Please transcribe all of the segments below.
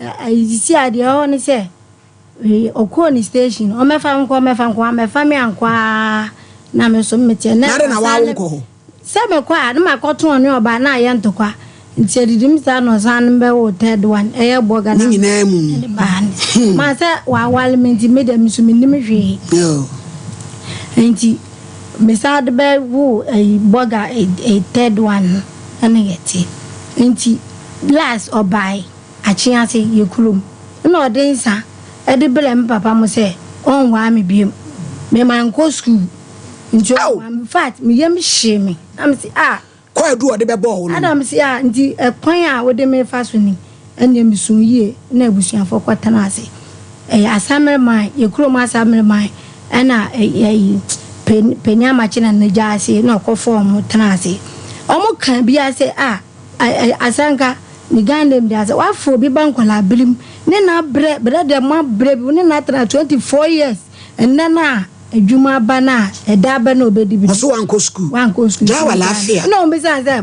Sisi a deɛ ɛwɔ ne sɛ ɔkɔɔ ne station, ɔmɛfa nkɔ, ɔmɛfa nkɔ, amɛfa me ankɔ aa na me nso meteɛ. Na adɛn na waa wonkɔ hɔ? Sɛ mekɔ a na makɔto ɔne ɔbaa na ayɛ ntɔkwa, nti adidim saa na ɔsan no bɛwo third one, ɛyɛ bɔga. Ne nyinaa mu. Ɛde baa ne maa sɛ wawale me, nti me deɛ me nso mennim hwee. Nti mesan de bɛwo ɛyi bɔga third one no, ɛna yɛte. Nti last ɔbae Akyease yɛ kurom na ɔde nsa de brɛɛ me papa mo sɛ ɔnwaa me biom. Me mankɔ school nti ɔnwaa me. In fact, me yam hyee me na me se ah. Kwaadu a ɔde bɛbɔɔ wo no. Ɛna me se ah, nti ɛkwan a wode me fa so ni? Ɛnneɛ me suu yie na abusuafoɔ kɔ tena ase. Ɛyɛ Asamere man, yɛ kurom Asamere man, ɛna ɛyi Panin Amakye na n'agya ase na ɔkɔ fɔɔ wɔn tena ase. Wɔn ka biara sɛ ah, Asanka ne Ghana name de asɛ wafa obi ba nkwadaa birim ne na abrɛ brɛ deɛ mo abrɛ bi ne na atena 24 years, ɛnɛ no a adwuma aba no a ɛda aba na obɛdi bi. Ɔso wankɔ sukuu. Wankɔ sukuu. Gyaa wa laafia. Na wɔn bisa sɛ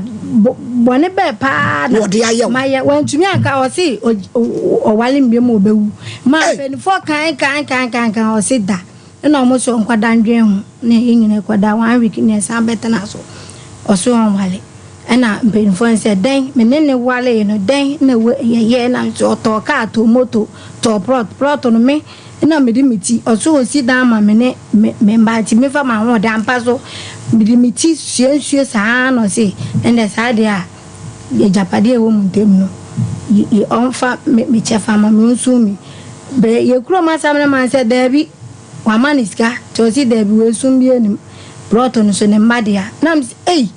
bɔne bɛɛ paa na wɔde ayɛ wo? Mayɛ wantumi anka, ɔse ɔwale mbiem a ɔbɛwu ma mpanimfoɔ kan kan kan kan kan, ɔse da ɛna wɔn so nkwadaa ndwen ho na yɛn nyinaa kɔda one week na ɛsan bɛtena so, ɔso ɔnwale. Ɛna mpanyinfoɔ no sɛ dɛn me ne ne walee no dɛn na yɛyɛ na nso ɔtɔɔ kaa, tɔɔ moto, tɔɔ plot. Plot no me na mede me ti, ɔso ɔsi dan ma me ne me mma, nti mefa ma ahoɔden ampa so mede me ti sua nsuo saa na ɔse ɛnɛ saa deɛ a agyapadeɛ a ɛwɔ mu ntam no ɔmfa me kyɛfa ma me, ɔnsu mi bɛ yɛ kurom asɛm no ma sɛ daabi, wama ne sika nti ɔse daabi, wɔasum bi anim plot no so ne mma deɛ na mesɛ ei,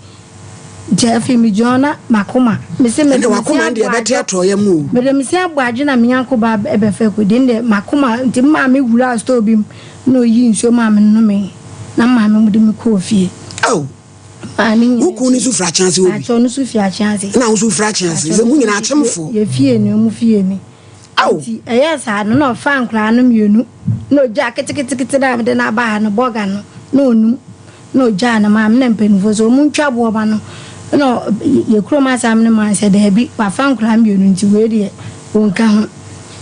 nti afei megyina hɔ na makoma mese mede ɛnna wakoma deɛ ɛbɛte atɔeɛ mu o. Mede me se abɔ adwe na me nyanko ba ɛbɛfɛ kɔdi ndɛ makoma nti maame wura store bi mu na oyi nsuo maa me nome na maame mu de me kɔɔ fie. Oh. Maame nyina wo kun no nso firi Akyease hɔ bi? Akyɛ, ɔno nso firi Akyease. Na wo nso firi Akyease, sɛ mo nyinaa akyemfoɔ? Yɛ fie ni, ɔmo fie ni. Aw. Nti ɛyɛ saa no na ɔfa nkoraa no mmienu na ogyaa ketekete na mede no aba ha no, bɔga no na onum na ogyaa no maame na mpanimfoɔ sɛ ɔmo ntwa boɔ ma no, na yɛ kurom asam no maa sɛ daabi, wafa nkoraa mmienu nti wei deɛ wɔnka ho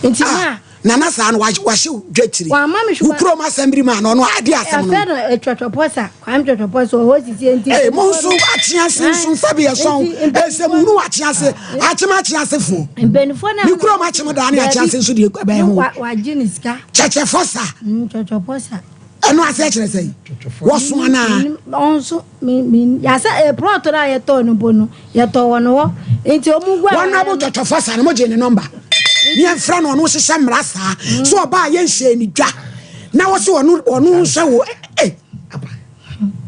nti ah, ma nana saa no wahyɛ wo dwa tiri. Wama me wo kurom asɛm bi ma no ɔno ade asɛm no. Yɛfrɛ no Twɔtwɔpɔsa, Kwame Twɔtwɔpɔsa, ɔwɔ sisi nti. Ee, mo nso Akyease nso nsa bi ɛsɔn ɛsɛ mu hunu Akyease akyem Akyeasefoɔ. Mpanimfoɔ na ne kurom akyem daa ne Akyease nso deɛ ɛbɛn ho. Wagye ne sika. Kyɛkyɛfɔsa. Twɔtwɔpɔsa. Ɛno ase kyerɛ sɛ wɔso anaa? Ɔnso mi yasɛ plot no a yɛtɔɔ no mpo no, yɛtɔɔ wɔ no hɔ nti ɔmu gu a. Wɔn abo Twɔtwɔfɔsa no, mo gye ne nɔmba ne yɛmfrɛ no, ɔno hyehyɛ mmara saa so ɔbaa yɛnhyɛ ne dwa na wɔso ɔno nhyɛ wo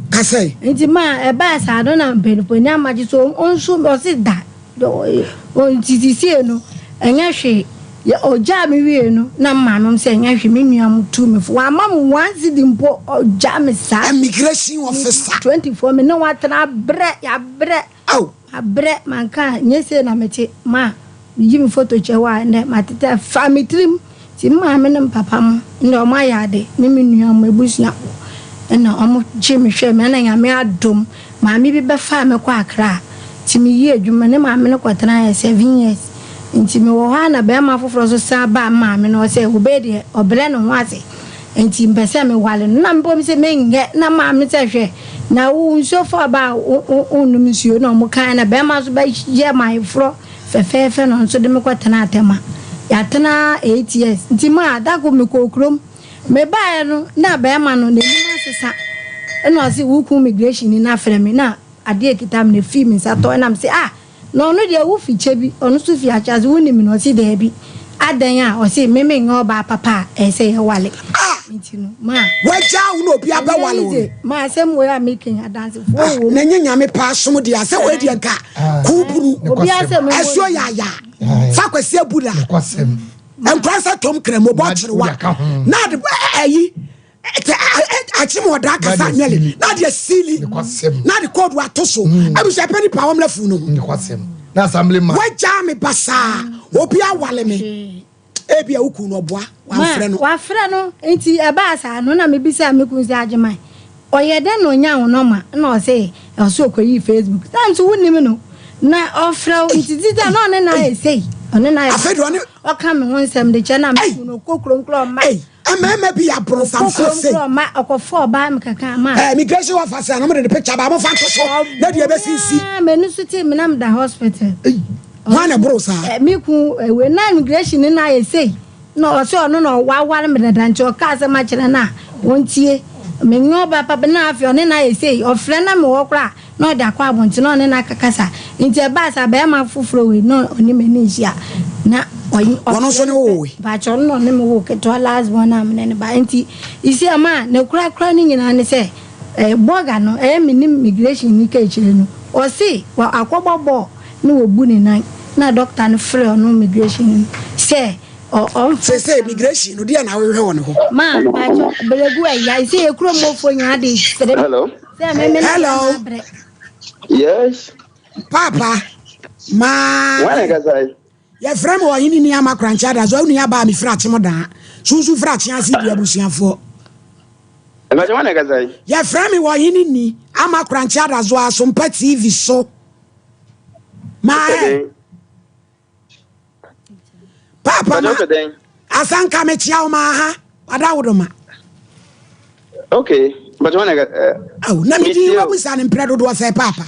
kasɛ. Nti ma ɛbaa saa no na mpanimfoɔ ni amagye so, ɔnso ɔse da nti sisie no ɛnyɛ hwee. Ɔgyaa me wie no na maame m sɛ ɛnyɛ hwee, me nua mo tu me fo, wama me 1 cedi mpo, ɔgyaa me saa. Immigration officer. 24 me ne watena abrɛ, yɛabrɛ. Aw. Abrɛ manka nyɛ sei na mete ma meyi me photo kyɛ hɔ a ndɛ matete fa me tirim, nti me maame ne me papa mo ndɛ ɔmo ayɛ ade ne me nua mo abusuafo ɛna ɔmo gye me hwɛ me, ɛna Nyame adom maame bi bɛfaa me kɔ Akra, nti meyi adwuma ne maame no kɔtena yɛ 7 years, nti mewɔ hɔ a na bɛrima foforɔ so san baa maame no sɛ obɛyɛ deɛ ɔbrɛ ne ho ase nti mpɛ sɛ mewale no, na mbom sɛ menyɛ na maame sɛ hwɛ na wo nsuo fa ɔba a wonnom nsuo na ɔmo kan na bɛrima nso bɛyɛ maayeforɔ fɛfɛɛfɛ na ɔnso de me kɔtena Atɛma, yɛatena 8 years. Nti ma dako mekɔ kurom mebaeɛ no na bɛrima no n'anim asesa, ɛna ɔse wo kun immigration ni na frɛ me na adeɛ kita me na fii me nsa tɔ, ɛna me sɛ ah, na ɔno deɛ wo fi kyɛ bi, ɔno nso fi akyɛ ase, wonim no? Ɔse daabi, adan a ɔse meme nyɛ ɔbaa papa a ɛyɛ sɛ yɛwale nti no ma wagyaa wo na obi abɛwale wo no. Ma asɛm wei a meka adansefoɔ wɔ mu. Na nyɛ Nyame paa som deɛ a sɛ wei deɛ nka kuuburu. Obi asɛm. Ɛsuo yaya fa Kwasi Abura nkura sɛ tɔm kramo bɔ kyerewa na ade ɛyi akyem ɔdaa kasa nyɛle na ade asili na ade kɔɔdu ato so abusua pɛ nipa wɔn lɛfu no ho wagyaa me basaa, obi awale me, ebi a woku no ɔboa wamfrɛ no. Wafrɛ no, nti ɛbaa saa no na mebisa me kun sɛ Agyeman ɔyɛ dɛn na ɔnya wo nɔma? Na ɔsɛ ɔsɛ ɔkɔyii Facebook saa nso wonim no na ɔfrɛ wo, nti tita na ɔne na ayɛ sei, ɔne na ayɛ Afei deɛ ɔne ɔka me ho nsɛm de kyɛ na me kunu no ɔkɔ kurom koraa ɔmma. Ei, mmarima bi yɛ abonsamfoɔ sei. Ɔkɔ kurom koraa ɔmma, ɔkɔfa ɔbaa me kaka ma. Eh, immigration officer no, wɔde ne picture ba, momfa nto so na deɛ ɛbɛsi nsi. Ɔbua m'ani so tee me na meda hospital. Ei, hwan na ɛboro saa? Eh, me kun, eh, wei na immigration no na ayɛ sei. Na ɔse ɔno na waware me dada nti ɔka asɛm akyerɛ no a ɔntie. Menyɛ ɔbaa papa na afei ɔne no ayɛ sei. Ɔfrɛ na mewɔ hɔ koraa a na ɔde akɔ abɔnten na ɔne no akakasa. Nti ɛbaa saa barima foforɔ wei na ɔne m'ani nhyia na ɔy Ɔno nso ɔfrɛ ne no wo pɛ. woe? Mpakyɛ ɔno na ɔne me woo ketewa last born a mene no ba. Nti you see ɛma ne korakora no nyinaa ne sɛ eh, bɔga no ɛyɛ me ne migration ni ka akyire no ɔse wa akɔbɔ bɔɔl na wabu ne nan na doctor no frɛ ɔno migration no sɛ ɔ ɔmfa Seesei immigration no deɛ na wohwehwɛ wɔ ne hɔ? Ma mpakyɛ beregu ɛya sɛ yɛ kurom mɔfoɔ nyinaa de sere me Hello. sɛ me me ne Hello. bɛrima abrɛ. Yes. Paapa, maa. Wọn na kasa yi. Yɛfrɛ me ɔhene ni ama korankye adaso wo nua baa me firi akyem daa sunsun firi akye ase di abusuafoɔ. Mpakyɛ wọn na kasa yi. Yɛfrɛ me ɔhene ni ama korankye adaso asompa TV so. Maa ɛ. Paapa ma asanka mekyia wo maa ha wada wo doma. Okay, but when I got Oh, na me di wabusa ne mprɛ dodoɔ sɛ paapa.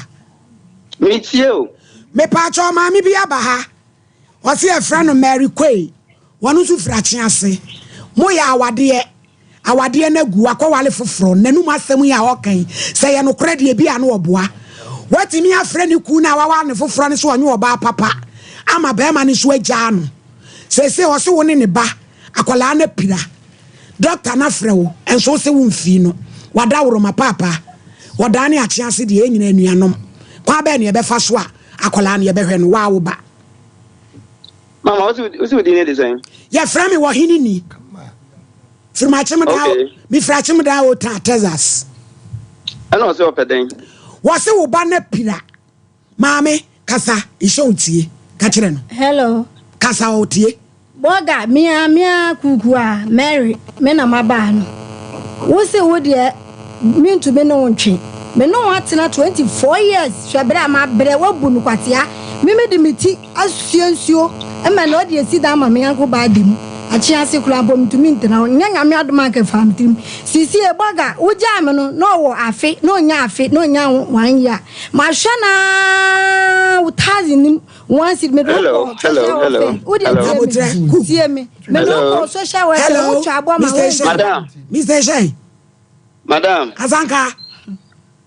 Metie o. Mepaakyɛ maame bi aba ha. Ɔse yɛfrɛ no Mary Quay. Wɔn nso firi akye ase. Moyɛ awadeɛ. Awadeɛ no agu, wakɔwale foforɔ. N'anum asɛm yi a ɔka yi, sɛ ɛyɛ nokorɛ deɛ ebia na ɔboa. Watumi afrɛ ne kunu no a waware no foforɔ no sɛ ɔnyɛ ɔbaa papa ama barima no nso agyaa no. Seesei ɔse wo ne ne ba, akwadaa no apira. Dɔkta no afrɛ wo nso wose womfii no. Wadaworoma paapa. Ɔdaa ne akye ase deɛ yɛn nyinaa anuanom. Kwan bɛn na yɛbɛfa so a akwadaa no yɛbɛhwɛ no? Waa wo ba. Mama, what's wo din de sɛn? Yɛfrɛ me Ɔhene Ni. Firi m'akyemdaa, Okay. mefiri akyemdaa Ota, Texas. Ɛna ɔsɛ ɔpɛ dɛn? Wɔse wo ba no apira. Maame, kasa, nhyɛ wo tie. Ka kyerɛ no. Hello. Kasa ɔtie. Bɔga, me ara, me ara kuukuu a, Mary, me na maba ano. Wo se wo deɛ mentumi ne wo ntwe. Me ne wo atena 24 years, hwɛ berɛ a mabrɛ, woabu me kwasea. Me mede me ti asua nsuo ma na ɔde asi dan ama me yanko baa da mu. Akye ase koraa mpo mentumi ntena hɔ. Nyɛ Nyame adom a anka ɛfaa me tirim. Seesei Bɔga, wogyaa me no na ɔwɔ afe, na ɔnnya afe, na ɔnnya one year. Mahwɛ no ara, wo thousand nim. One cedi mede wo kɔ social welfare wo de tie me tie me mede wo kɔ social welfare wo twa abɔ ma wo Madam. Mr. Shane. Madam. Asanka.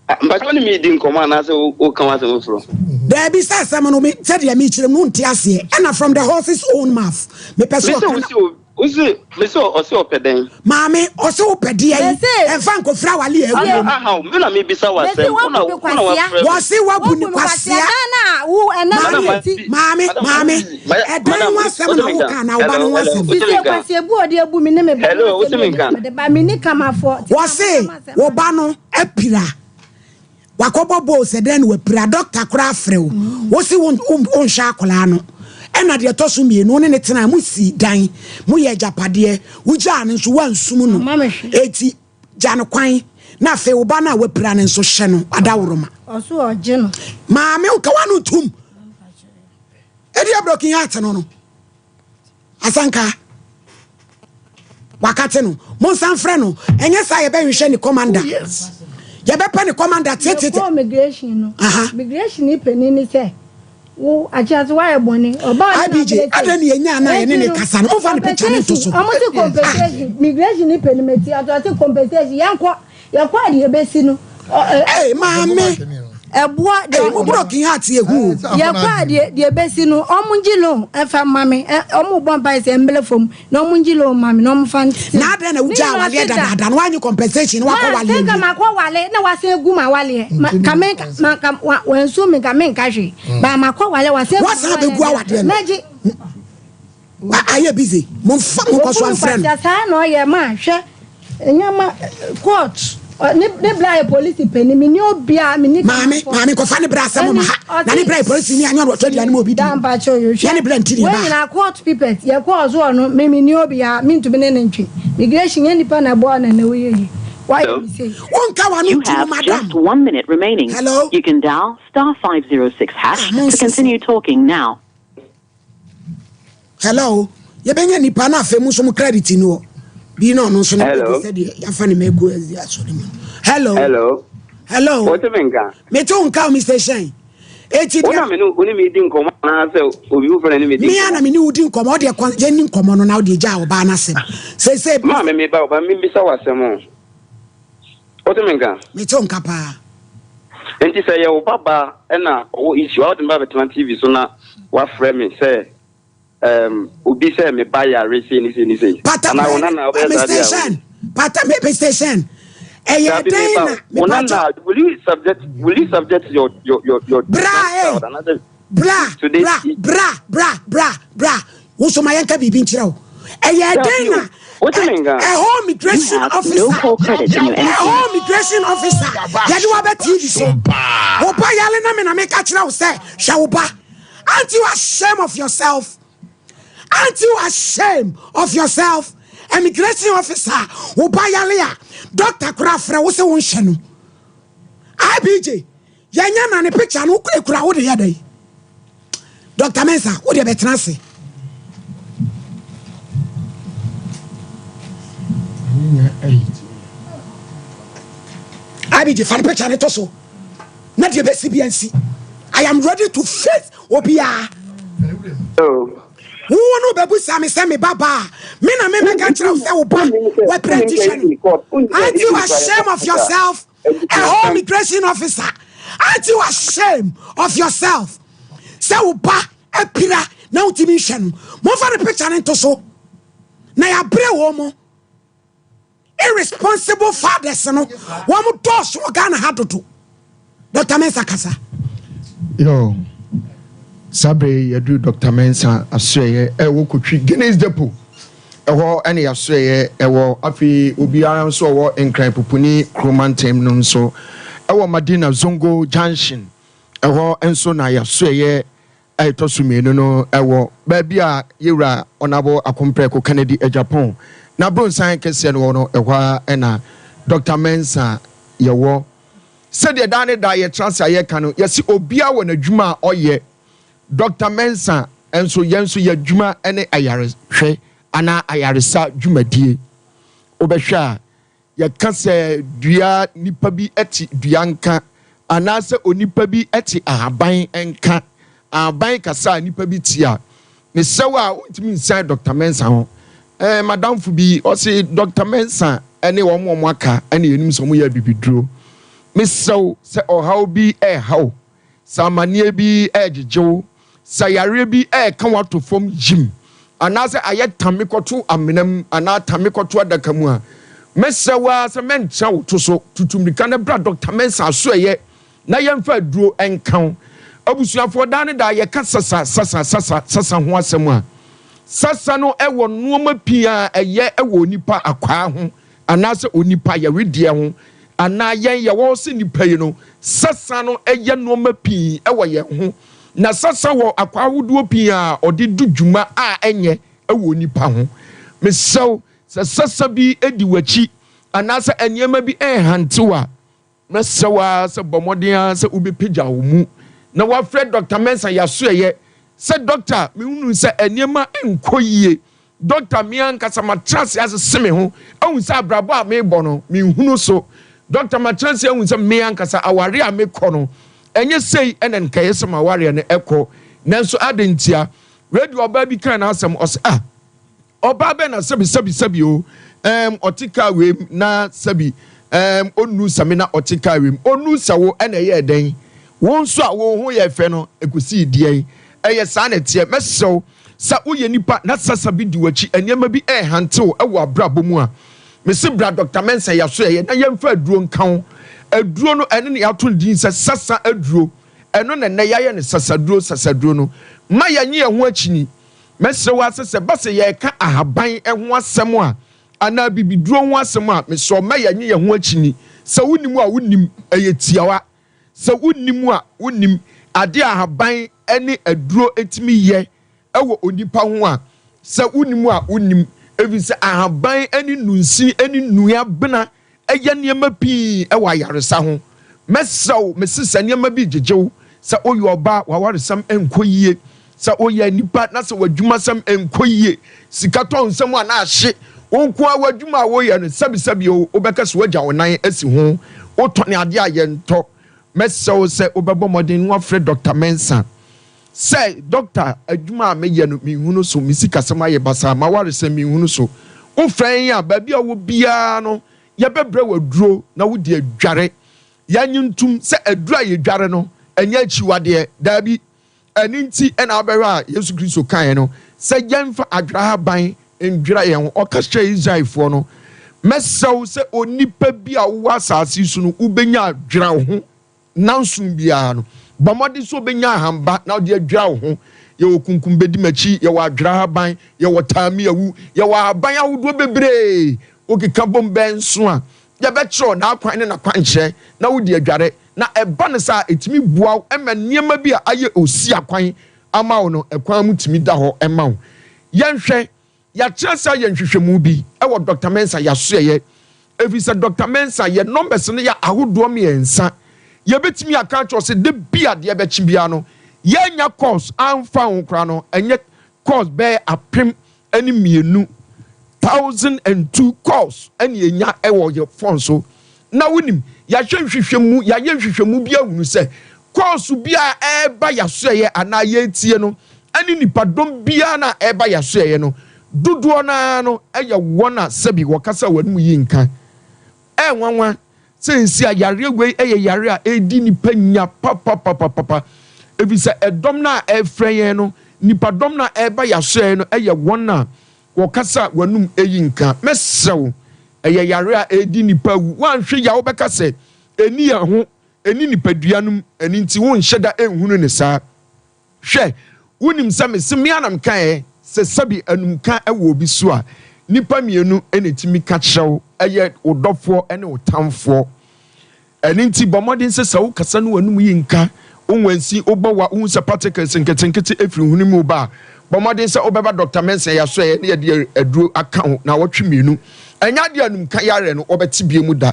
Mpakyɛ wo ne me di nkɔmɔ anaasɛ wo ka w'asɛm foforɔ. Daabi sɛ asɛm no me sɛdeɛ mekyerɛ mu no nte aseɛ ɛna from the horse's own mouth mepɛ sɛ ɔka. Wose mese ɔse ɔpɛ dɛn? Maame ɔse wopɛ deɛn? Ɛmfa nkɔfiri awale a aguo mu. Aha me na mebisa wo asɛm wo na wo na wafrɛ me. Wɔse wabu ne kwasea. Maame maame maame ɛdan ho asɛm na woka anaa wo ba no ho asɛm? Wɔse wo ba no apira. Wakɔbɔ bɔɔl sɛ dɛn na wapira, dɔkta koraa frɛ wo, wo se wonhwɛ akwadaa no. Ɛna deɛ ɛtɔ so mmienu, wo ne no tenaa, mo sii dan, mo yɛ agyapadeɛ, wogyaa no nso woansum no. Eti gya no kwan, na afei wo ba no a wapira no nso hyɛ no adaworoma. Maame nka w'ano ntom. Ɛdeɛ broken heart no no. Asanka wakate no monsan frɛ no ɛnyɛ saa yɛbɛhwehwɛ ne commander oh, yɛbɛpɛ ne commander tetete. Yɛkɔɔ migration no migration ni panin ni sɛ wo akyase wayɛ bɔne ɔbaa ne IBJ adɛn ne yɛnya ana yɛne ne kasa no momfa ne picture ne nto so. Ɔmo se compensation migration ni panin meti ato ɔse compensation yɛnkɔ Yɛkɔ a deɛ ɛbɛsi no. Ee maame. Ɛboa deɛ. Ee mo broken heart yɛ hu o. Yɛkɔ a deɛ deɛ ɛbɛsi no ɔmo ngye loan ɛfa mma me ɛ ɔmo bɔ mpae sɛ ɛmbrɛ fam na ɔmo ngye loan mma me na ɔmo fa nte. Na adɛn na wogyaa awaleɛ dadaada no woanye compensation na wakɔ wale awie. Ma sɛ nka makɔ wale na wasan agu ma waleɛ ma ka me nka ma ka wa wansu me nka me nka hwee ba makɔ wale wasan agu ma Wasan abɛgu awadeɛ no. Mɛgye. Ayɛ busy momfa monkɔ so amfrɛ no. Saa na ɔyɛ ma hwɛ nneɛma court ne ne bra yɛ polisi panyin mi ni obia mi ni. Maame maame nkɔfa ne bra asɛm ma ha na ne bra yɛ polisi ni anyɛ ɔno ɔtɔ aduane ma obi di. Dampa kyɛ oyo hwɛ ne bra nti ne ba. Wɔn nyinaa court papers yɛ kɔɔ so ɔno mi mi ni obia mi ntumi ne ne ntwe migration yɛ nipa na ɛbɔ na na oyɛ yi wayɛ mi sei. Wonka wano You nti no have madam. just one minute remaining. Hello. You can dial star 506 hash Ah, to continue talking now. Hello, yɛbɛnya nipa na afei mu nso mo credit ni hɔ bi na ɔno nso no Hello. sɛdeɛ yɛafa ne mako asi asɔre mu. Hello. Hello. Hello. Wote me nka? Mete wo nka o, Mr. Shen. Eti Wo na deɛ me ne wo ne me di nkɔmmɔ anaasɛ obi foforɔ na ne me di me a na nkɔmmɔ? me ne wo di nkɔmmɔ, wodeɛ kɔ yɛnni nkɔmmɔ no na wodeɛ gyaa ɔbaa no asɛm seesei. Maa me meba wo ba membisa wo asɛm o. Wote me nka? Mete wo nka paa. Nti sɛ yɛ wo ba baa ɛna ɔwɔ issue a wode me ba bɛtena TV so na wafrɛ me sɛ um, obi sɛ me ba yare sei ne sei ne sei. Pata Anaa wo nana wobɛyɛ saa Mr. deɛ a Shen, pata me Mr. Shen. Ɛyɛ Dabi dɛn meba na wo mepatɔ nana, will you subject your bra grandchild eh anaasɛ bra to this? Bra bra bra bra bra, wo so ma yɛnka biribi nkyerɛ wo. Ɛyɛ Dabi dɛn o, na wote me nka? ɛhɔ You immigration have officer no call credits in your ɛhɔ MTN. immigration officer yɛde waba TV so, wo ba yale na me na meka kyerɛ wo sɛ hwɛ wo ba? Aren't you ashamed of yourself? Aren't you ashamed of yourself? Immigration officer, wo ba yale a doctor kora frɛ wo sɛ wonhyɛ no. IBJ yɛnyɛ na ne picture no ekura wo de yɛ dɛ. Dr. Mensa, wo deɛ bɛtena ase. IBJ, fa ne picture ne to so na deɛ bɛsi bia nsi. I am ready to face obiara. Oh. Wo no bɛbusa me sɛ me ba ba a me na me mɛka kyerɛ wo sɛ wo ba wapira nti hwɛ no. Aren't you ashamed of yourself? A whole immigration officer, aren't you ashamed of yourself sɛ wo ba apira na wotumi nhwɛ no? Momfa ne picture no nto so na yɛabrɛ wɔ mo irresponsible fathers no. Wɔn dɔɔso wɔ Ghana ha dodo. Dr. Mensa, kasa. Yo, saa bere yi yɛduru Dr. Mensa asoɛyɛ ɛwɔ Kotwi Guinness Depot ɛhɔ ɛne yɛasoɛyɛ ɛwɔ. Afei obiara nso ɔwɔ Nkran Pupuni Kuromantam no nso ɛwɔ Madina Zongo Junction ɛhɔ nso na yɛasoɛyɛ a ɛtɔ so mmienu no ɛwɔ baabi a yɛwura Ɔnabɔ Akomprɛko Kennedy Agyapong na bronsan kɛseɛ no wɔ no, ɛhɔ a ɛna Dr. Mensa yɛwɔ. Sɛdeɛ daa ne daa yɛtena ase a yɛka no, yɛsi obiara wɔ n'adwuma a ɔyɛ. Dr. Mensa nso, yɛn nso yɛ adwuma ne ayarehwɛ anaa ayaresa dwumadie. Wobɛhwɛ a, yɛka sɛ dua, nipa bi te dua nka anaasɛ onipa bi te ahaban nka, ahaban kasa a nipa bi te a mesɛw a wontumi nsan Dr. Mensa ho. Madamfo bi ɔse Dr. Mensa ne wɔn a wɔn aka ne yɛnim sɛ wɔn yɛ abibiduro. Mesɛw sɛ ɔhaw bi ɛɛhaw, sɛ amanneɛ bi ɛɛgyegye wo, sɛ yareɛ bi ɛɛka wato fam yim anaasɛ ayɛ tame kɔto amena mu anaa tame kɔto adaka mu a, mɛsrɛ wo ara sɛ mɛntra wo to so, tutu mmirika no bra Dr. Mensa aso ɛyɛ na yɛmfa aduro nka wo. Abusuafoɔ, daa ne daa yɛka sasa sasa sasa sasa ho asɛm a, sasa no ɛwɔ nneɛma pii a ɛyɛ ɛwɔ onipa akwaa ho anaasɛ onipa yɛwedeɛ ho anaa yɛn yɛwɔ sɛ nipa yi no. Sasa no ɛyɛ nneɛma pii ɛwɔ yɛn ho, na sasa wɔ akwaa ahodoɔ pii a ɔde du dwuma a ɛnyɛ ɛwɔ onipa ho. Mesɛw sɛ sasa bi edi w'akyi anaasɛ nneɛma bi ɛnhantew a, mɛsɛw a sɛ bɔ mmɔden a sɛ wobɛpagya wo mu na wafrɛ Dr. Mensa yɛaso ɛyɛ sɛ, "Doctor, mehunu sɛ nneɛma nkɔ yie. Doctor, me ankasa matena ase asese me ho ahu sɛ abrabɔ a mebɔ no menhunu so. Doctor, matena ase ahu sɛ me ankasa aware a mekɔ no ɛnyɛ sei ɛna nkɛyɛ sɛ mawareɛ no ɛkɔ." Nanso ade ntia radio ɔbaa bi kan n'asɛm, ɔsɛ ah, ɔbaa bɛn na sɛbi sɛbi sɛbi o ɔte kaa wei mu na sɛbi ɔnu sɛmi na ɔte kaa wei mu ɔnu sɛ wo ɛna ɛyɛ ɛdɛn wo nso a wo ho yɛ fɛ no ekosi deɛ yi ɛyɛ saa na ɛteɛ. Mɛsrɛw sɛ woyɛ nipa na sasa bi di w'akyi, nneɛma bi ɛɛhantew ɛwɔ abrabɔ mu a, mesi bra Dr. Mensa yaso ɛyɛ na yɛmfa aduro nka ho. Aduro no ɛne ne yɛato no din sɛ sasa aduro. Ɛno na nnɛ yɛayɛ no sasaduro. Sasaduro no ma yɛnye yɛn ho akyini. Mɛsrɛ wo ase sɛ bɛsɛ yɛreka ahaban ho asɛm a anaa bibiduro ho asɛm a, mesrɛ ma yɛnye yɛn ho akyini. Sɛ wonim a wonim, ɛyɛ tiawa. Sɛ wonim a wonim ade ahaban ne aduro etumi yɛ ɛwɔ onipa ho a, sɛ wonim a wonim, efi sɛ ahaban ne nunsi ne nnua bena ɛyɛ nneɛma pii ɛwɔ ayaresa ho. Mɛsrɛw, mesi sɛ nneɛma bi gyegyew, sɛ woyɛ ɔbaa wawaresɛm nkɔ yie. Sɛ woyɛ nipa na sɛ w'adwumasɛm nkɔ yie, sika tɔ nsam a na ahye, wo nko ara w'adwuma a woyɛ no, sɛbisɛbi o, wobɛka sɛ woagya wo nan asi ho, wotɔne adeɛ a yɛntɔ. Mɛsrɛ wo sɛ wobɛbɔ mmɔden na woafrɛ Dɔkta Mensah sɛ, Dɔkta, adwuma a meyɛ no, menhunu so, me sikasɛm ayɛ basaa, m'awaresɛm, menhunu so. Wofrɛ yɛn a, baabi a wowɔ biara no, yɛbɛbrɛ wo aduro na wode adware. Yɛnnye ntom sɛ aduro a yɛdware no, ɛnyɛ akyiwadeɛ. Daabi. Ɛno nti na wobɛhwɛ a Yesu Kristo kaeɛ no sɛ yɛmfa adwerahaban ndwera yɛn ho. Ɔka kyerɛɛ Israelfoɔ no, Mɛsrɛ wo sɛ onipa bi a wowɔ asase yi so no, wobɛnya adwera wo ho nnanson biara no, bɔ mmɔden sɛ wobɛnya ahamba na wode adwira wo ho. Yɛwɔ kunkumbedimakyi, yɛwɔ adwerahaban, yɛwɔ taamiawu, yɛwɔ ahaban ahodoɔ bebree. Wokeka bom bɛyɛ nson a, yɛbɛkyerɛ wo n'akwan ne n'akwankyerɛ na wode adware. Na ɛba no saa a, ɛtumi boa wo ma nneɛma bi a ayɛ osiakwan ama wo no, ɛkwan mu tumi da hɔ ma wo. Yɛnhwɛ, yɛakyerɛ sɛ ayɛ nhwehwɛmu bi wɔ Dɔkta Mensah yɛasoɛeɛ, ɛfiri sɛ Dɔkta Mensah yɛ numbers no yɛ ahodoɔ mmiɛnsa. Yɛbɛtumi aka akyerɛ wo sɛ da bi a adeɛ bɛkye biara no, yɛannya course amfa ho koraa no, ɛnyɛ course bɛyɛ 1002, 1002 calls ɛna yɛnya ɛwɔ yɛ phone so. Na wonim, yɛahwɛ nhwehwɛmu, yɛayɛ nhwehwɛmu bi ahunu sɛ calls bi a ɛreba yɛasoɛyɛ anaa yɛretie no ɛne nipadɔm biara no a ɛreba yɛasoɛyɛ no, dodoɔ no ara no ɛyɛ wɔn a sɛbi wɔkasa wɔn anom yi nka. Ɛyɛ nwanwa sɛ nsi a yareɛ wei yɛ yareɛ a ɛredi nnipa nya papapapapa, ɛfiri sɛ ɛdɔm no a ɛrefrɛ yɛn no, nnipadɔm no a ɛreba yɛn asoɛeɛ no yɛ wɔn a wɔkasa a wɔn anum yi nka. Mɛsrɛ wo, ɛyɛ yareɛ a ɛredi nnipa awu. Woanhwɛ yie a wobɛka sɛ ɛnni yɛn ho, ɛnni nipadua no mu, ɛno nti wonhyɛ da nhunu no saa. Hwɛ, wonim sɛ mese me ara na mekaeɛ sɛ sɛbi anumka wɔ obi so a, nnipa mmienu na ɛtumi ka kyerɛ wo, ɛyɛ wo dɔfoɔ ne wo tamfoɔ. Ɛno nti bɔ mmɔden sɛ sɛ wokasa ne w'anum yi nka, wo nwansi, wobɔ wa, wohu sɛ particles nketenkete firi hwene mu reba a, bɔ mmɔden sɛ wobɛba Dɔkta Mensah yɛasoɛeɛ na yɛde aduro aka wo naawɔtwe mmienu. Ɛnyɛ adeɛ a anumka yareɛ no wɔbɛte bio mu da.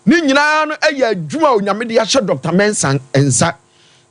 Ne nyinaa no yɛ adwuma a Onyame de ahyɛ Dɔkta Mensah nsa.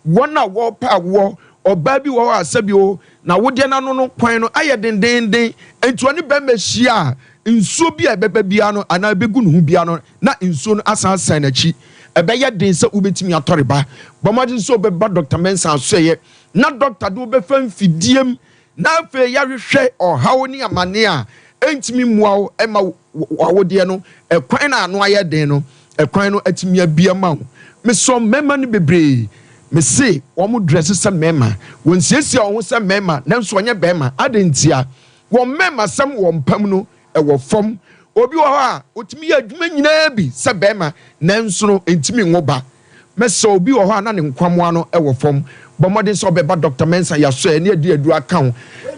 Wɔn a wɔrepɛ awoɔ, ɔbaa bi wɔ hɔ a sɛbi o, n'awodeɛ no ano no kwan no ayɛ dendeenden, enti ɔne barima hyia a, nsuo bi a ɛbɛba biara no anaa ɛbɛgu ne ho biara no, na nsuo no asan asan n'akyi. Ɛbɛyɛ den sɛ wobɛtumi atɔre ba. Bɔ mmɔden sɛ wobɛba Dɔkta Mensah asoɛeɛ na dɔkta de wo bɛfa mfidie mu Na afei yɛahwehwɛ ɔhaw ne amane a ɛntumi mmoa wo mma w'awodeɛ no ɛkwan a ano ayɛ den no, ɛkwan no atumi abue ama wo. Mesɔ mmarima no bebree, mese wɔn drɛse sɛ mmarima, wɔnsiesie wɔn ho sɛ mmarima, nanso wɔnyɛ barima. Adɛn ntia? Wɔn mmarimasɛm wɔ mpa mu no, ɛwɔ fam. Obi wɔ hɔ a, ɔtumi yɛ adwuma nyinaa bi sɛ barima, nanso no, ɛntumi nwo ba. Mɛsrɛ wo, obi wɔ hɔ a na ne nkwammoa no wɔ fam. Bɔ mmɔden sɛ wobɛba Dɔkta Mensah Yasoɛ ne adi aduro aka ho.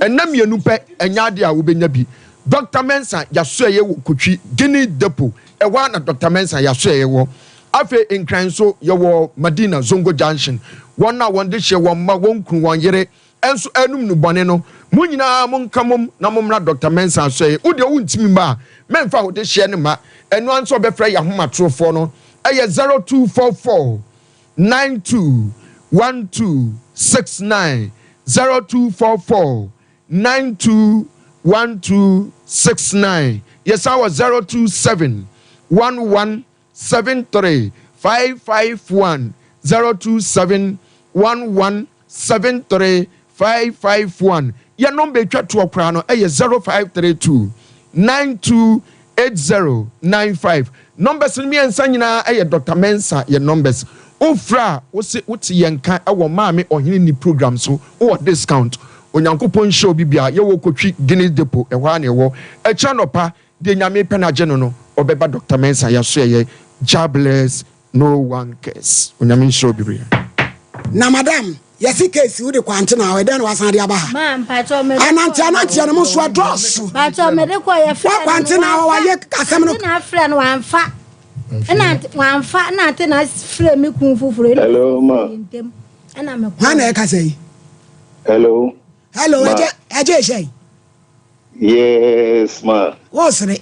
Nna mmienu pɛ, ɛnyɛ adeɛ a wobɛnya bi. Dɔkta Mensah Yasoɛeɛ wɔ Kotwi, Guinea Depot. Ɛhɔ ara na Dɔkta Mensah Yasoɛeɛ wɔ. Afei Nkran nso, yɛwɔ Madina, Zongo Junction. Wɔn a wɔn dehyeɛ, wɔn mma, wɔn kunu, wɔn yere, nso ɛrenom nnubɔne no, mo nyinaa monka mom na mommra Dɔkta Mensah asɔe. Wo deɛ wontumi mma a, mɛmfa wo dehyeɛ no mma. Ɛno ara nso ɔbɛfrɛ yɛn ahomatorofoɔ no. Ɛyɛ 0244 92 12 69, 0244 92 12 69. Yɛsan wɔ 027 11 73 551 027 11 73 551. Yɛn nɔmba etwa toɔ koraa no yɛ 0532 92 8095. Nɔmbɛs no mmiɛnsa nyinaa yɛ Dɔkta Mensah yɛn nɔmbɛs. Wofrɛ a wose wote yɛn nka wɔ Maame Ɔhene Nni program so, wowɔ discount. Onyankopɔn nhyira obi biara. Yɛwɔ Kotwi Guinness Depot, ɛhɔ ara na yɛwɔ. Ɛkyɛ anɔpa Deɛ Nyame pɛ no agye no no ɔbɛba Doctor Mensah yasoɛyɛ Jah bless no one curse Onyame nhyira wo bebree. Na madam yɛse case wode kɔ antena hɔ ɛdɛn na wasan de aba ha Ma mpakyɛw mede kɔ anante ananteɛ no mo nso ɛdɔɔso Mpakyɛw mede kɔ yɛ frɛ wakɔ antena hɔ wayɛ asɛm no Antena frɛ no wamfa ɛna wamfa ɛna antena frɛ me kun foforɔ ɛna Hello ma. ntɛm ɛna me kɔ Hwan na ɛkasa yi Hello. Hello Ma. ɛgye ɛgye hyɛn Yes, ma. Wosere.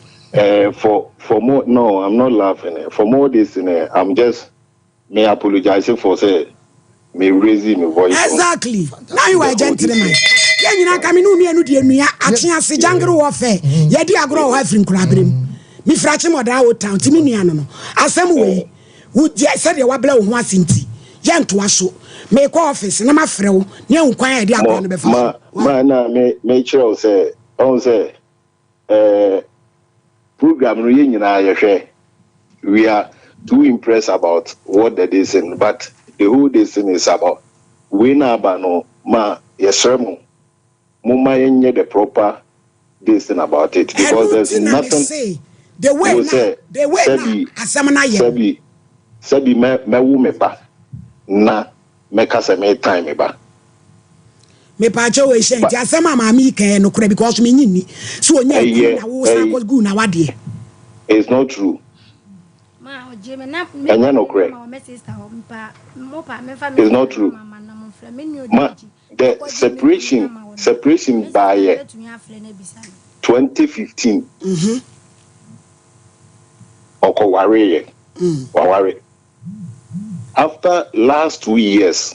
For more, no, I'm not laughing. For more this, I'm just me apologize for say. Me raise me voice on. Exactly. Now you the are a whole this gentleman. thing. Yɛn nyinaa nka me ne wo mmienu deɛ nua atwe ase jungle warfare. Yɛdi agorɔ wɔ hɔ afiri nkorabere mu. Mefiri Akyem Old Town nti me nua no no. Asɛm wei wo deɛ sɛdeɛ wabrɛ wo ho ase nti yɛntoa so. Mekɔ office na mafrɛ wo ne ahu kwan a yɛde akora Mo no bɛfa ma so. ma na me me kyerɛ wo sɛ ɔn sɛ eh, program no yɛn nyinaa yɛhwɛ we are too impressed about what the this thing but the whole this thing is about wei na aba no ma yɛsrɛ mo momma yɛnyɛ the proper this thing about it because Ɛno there's nti na nothing mese the way wo na sɛ the way na sɛbi asɛm no ayɛ no. sɛbi sɛbi mɛ mɛwo me ba na mɛka sɛ metan me ba. Mepaakyɛw wei hyɛ Ba nti asɛm a maame yi kan yɛ nokorɛ because menyi nni sɛ ɔnya kunu ɛyɛ na wo san ɛy kɔ gu na wadeɛ. it's not true. Ɛnyɛ nokorɛ. It's not true. Ma the separation separation baayɛ 2015 ɔkɔwareeɛ waware after last 2 years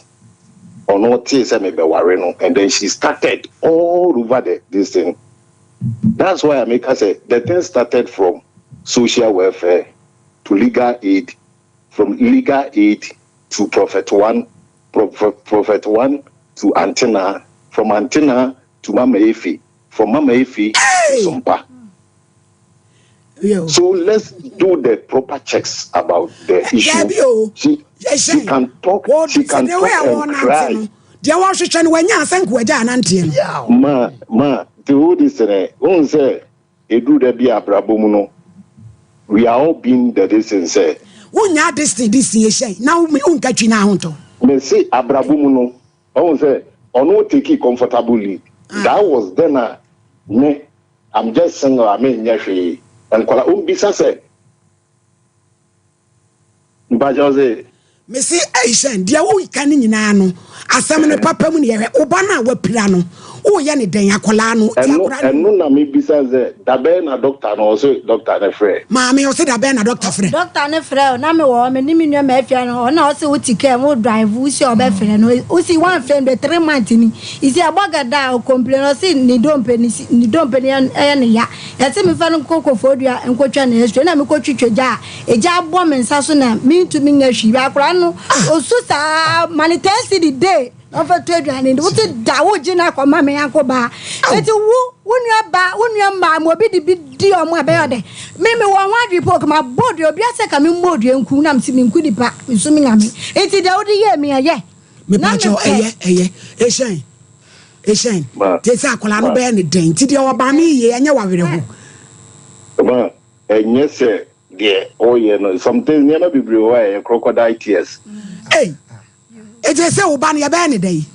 ɔno tee sɛ mebɛware no and then she started all over the this thing. That's why I make her say the thing started from social welfare to legal aid, from legal aid to Prophet One, Prophet One to Antenna, from Antenna to Mama Efe, from Mama Efe to Hey! Sompa. Yo. So let's do the proper checks about the issue. Dabi o. She she Yɛhyɛn. can talk, Wɔ she sɛ can the way talk a and wɔnante cry. no deɛ wɔhwehwɛ no wɔanya asɛ nka wɔagya ananteɛ no. Yeah. Ma ma the whole this thing, eh, sɛ eduru da bi abrabɔ mu no, we are all being the this thing sɛ Wonya this thing this thing yɛhyɛn na wonka twi no ahontɔ. Me se abrabɔ mu no, ɔhu sɛ ɔno take comfortable lead. That was then a me I'm just single a menyɛ hwee. Nkɔla ombisa sɛ mpakyɛw sɛ Mese ɛhyɛn deɛ woka no nyinaa no asɛm no papa mu ne yɛhwɛ wo ba no a wapira no woyɛ ne dɛn akɔlaa no ti ɛno akɔlaa no ɛno na mebisa sɛ dabɛn na doctor no ɔse doctor ne frɛ. Maame ɔse dabɛn na doctor frɛ. Doctor ne frɛ o na me wɔ hɔ me ne me nua ma afia no ɔna ɔse wo te car mu wo drive wo si ɔbɛ frɛ no wo si wan frɛ no 3 months ni isi ɛbɔ gada o complain ɔse ne dompe ne si ne dompe ne ɛyɛ ne ya yɛse me fa no nkɔ kofodua nkɔtwa ne x-ray na me kɔ twitwa gya a egya abɔ me nsa so na mentumi nyɛ hwee akora no osu saa ma ne 10 cedi day na ɔfa to aduane nti wote da wogye no akɔma me yanko baa eti wo wo nua baa wo nua mmaa ma obi de bi di ɔmo a bɛyɛ ɔdɛ me me wɔ ho adwene po ma bɔ dua obi asɛ ka me mmɔ dua nku na msi me nku nipa nso me nyame eti deɛ wode yɛ me ɛyɛ na me Mepaakyɛw pɛ ɛyɛ ɛyɛ ehyɛn ehyɛn Ma te sɛ akwadaa no ma bɛyɛ ne dɛn nti deɛ ɔba me yie ɛnyɛ wawerɛho. ma ɛnyɛ sɛ deɛ ɔyɛ no something nneɛma bebree wɔ hɔ a ɛyɛ crocodile tears. Ei eti sɛ wo ba no yɛbɛyɛ ne dɛn.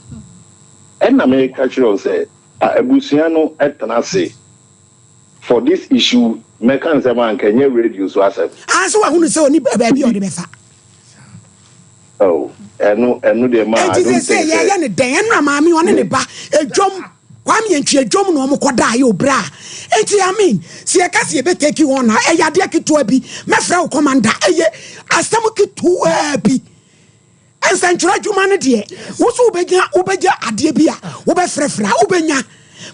Ɛna meka kyerɛ wo sɛ abusua no tena ase for this issue mɛka nsɛm a anka ɛnyɛ radio so asɛm. Ah sɛ wahunu sɛ ɔni baabi a ɔde bɛfa. Oh ɛno ɛno deɛ ma I Enti don't seesei think sɛ. yɛyɛ ne dɛn? Ɛnora maame ɔne ne Me ba edwom Kwame Antwi edwom na wɔn kɔ daa yɛ obra. Enti I mean sɛ yɛka sɛ yɛbɛ take on a ɛyɛ adeɛ ketewa bi. Mɛfrɛ wo commander ɛyɛ asɛm ketewa bi. Nsɛntwerɛ adwuma no deɛ wo so wobɛnya wobɛgya adeɛ bi a wobɛfrɛfrɛ a wobɛnya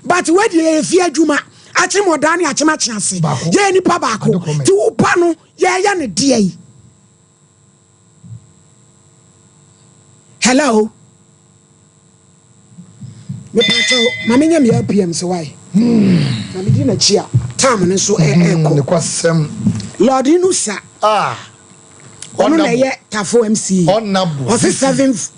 but wei deɛ yɛyɛ fie adwuma akyem ɔdaa ne akyem akye ase Baako. yɛyɛ nipa baako Adekɔmɛ. nti wo ba no yɛyɛ ne deɛ yi. Hello. Mepakyɛw ma menyɛ me LPM so why? Na medi n'akyi a time no nso ɛɛkɔ. Nokwasɛm. Lord Inusa. Ah. Ɔno na ɛyɛ Tafo MC. Honourable. Ɔse 7th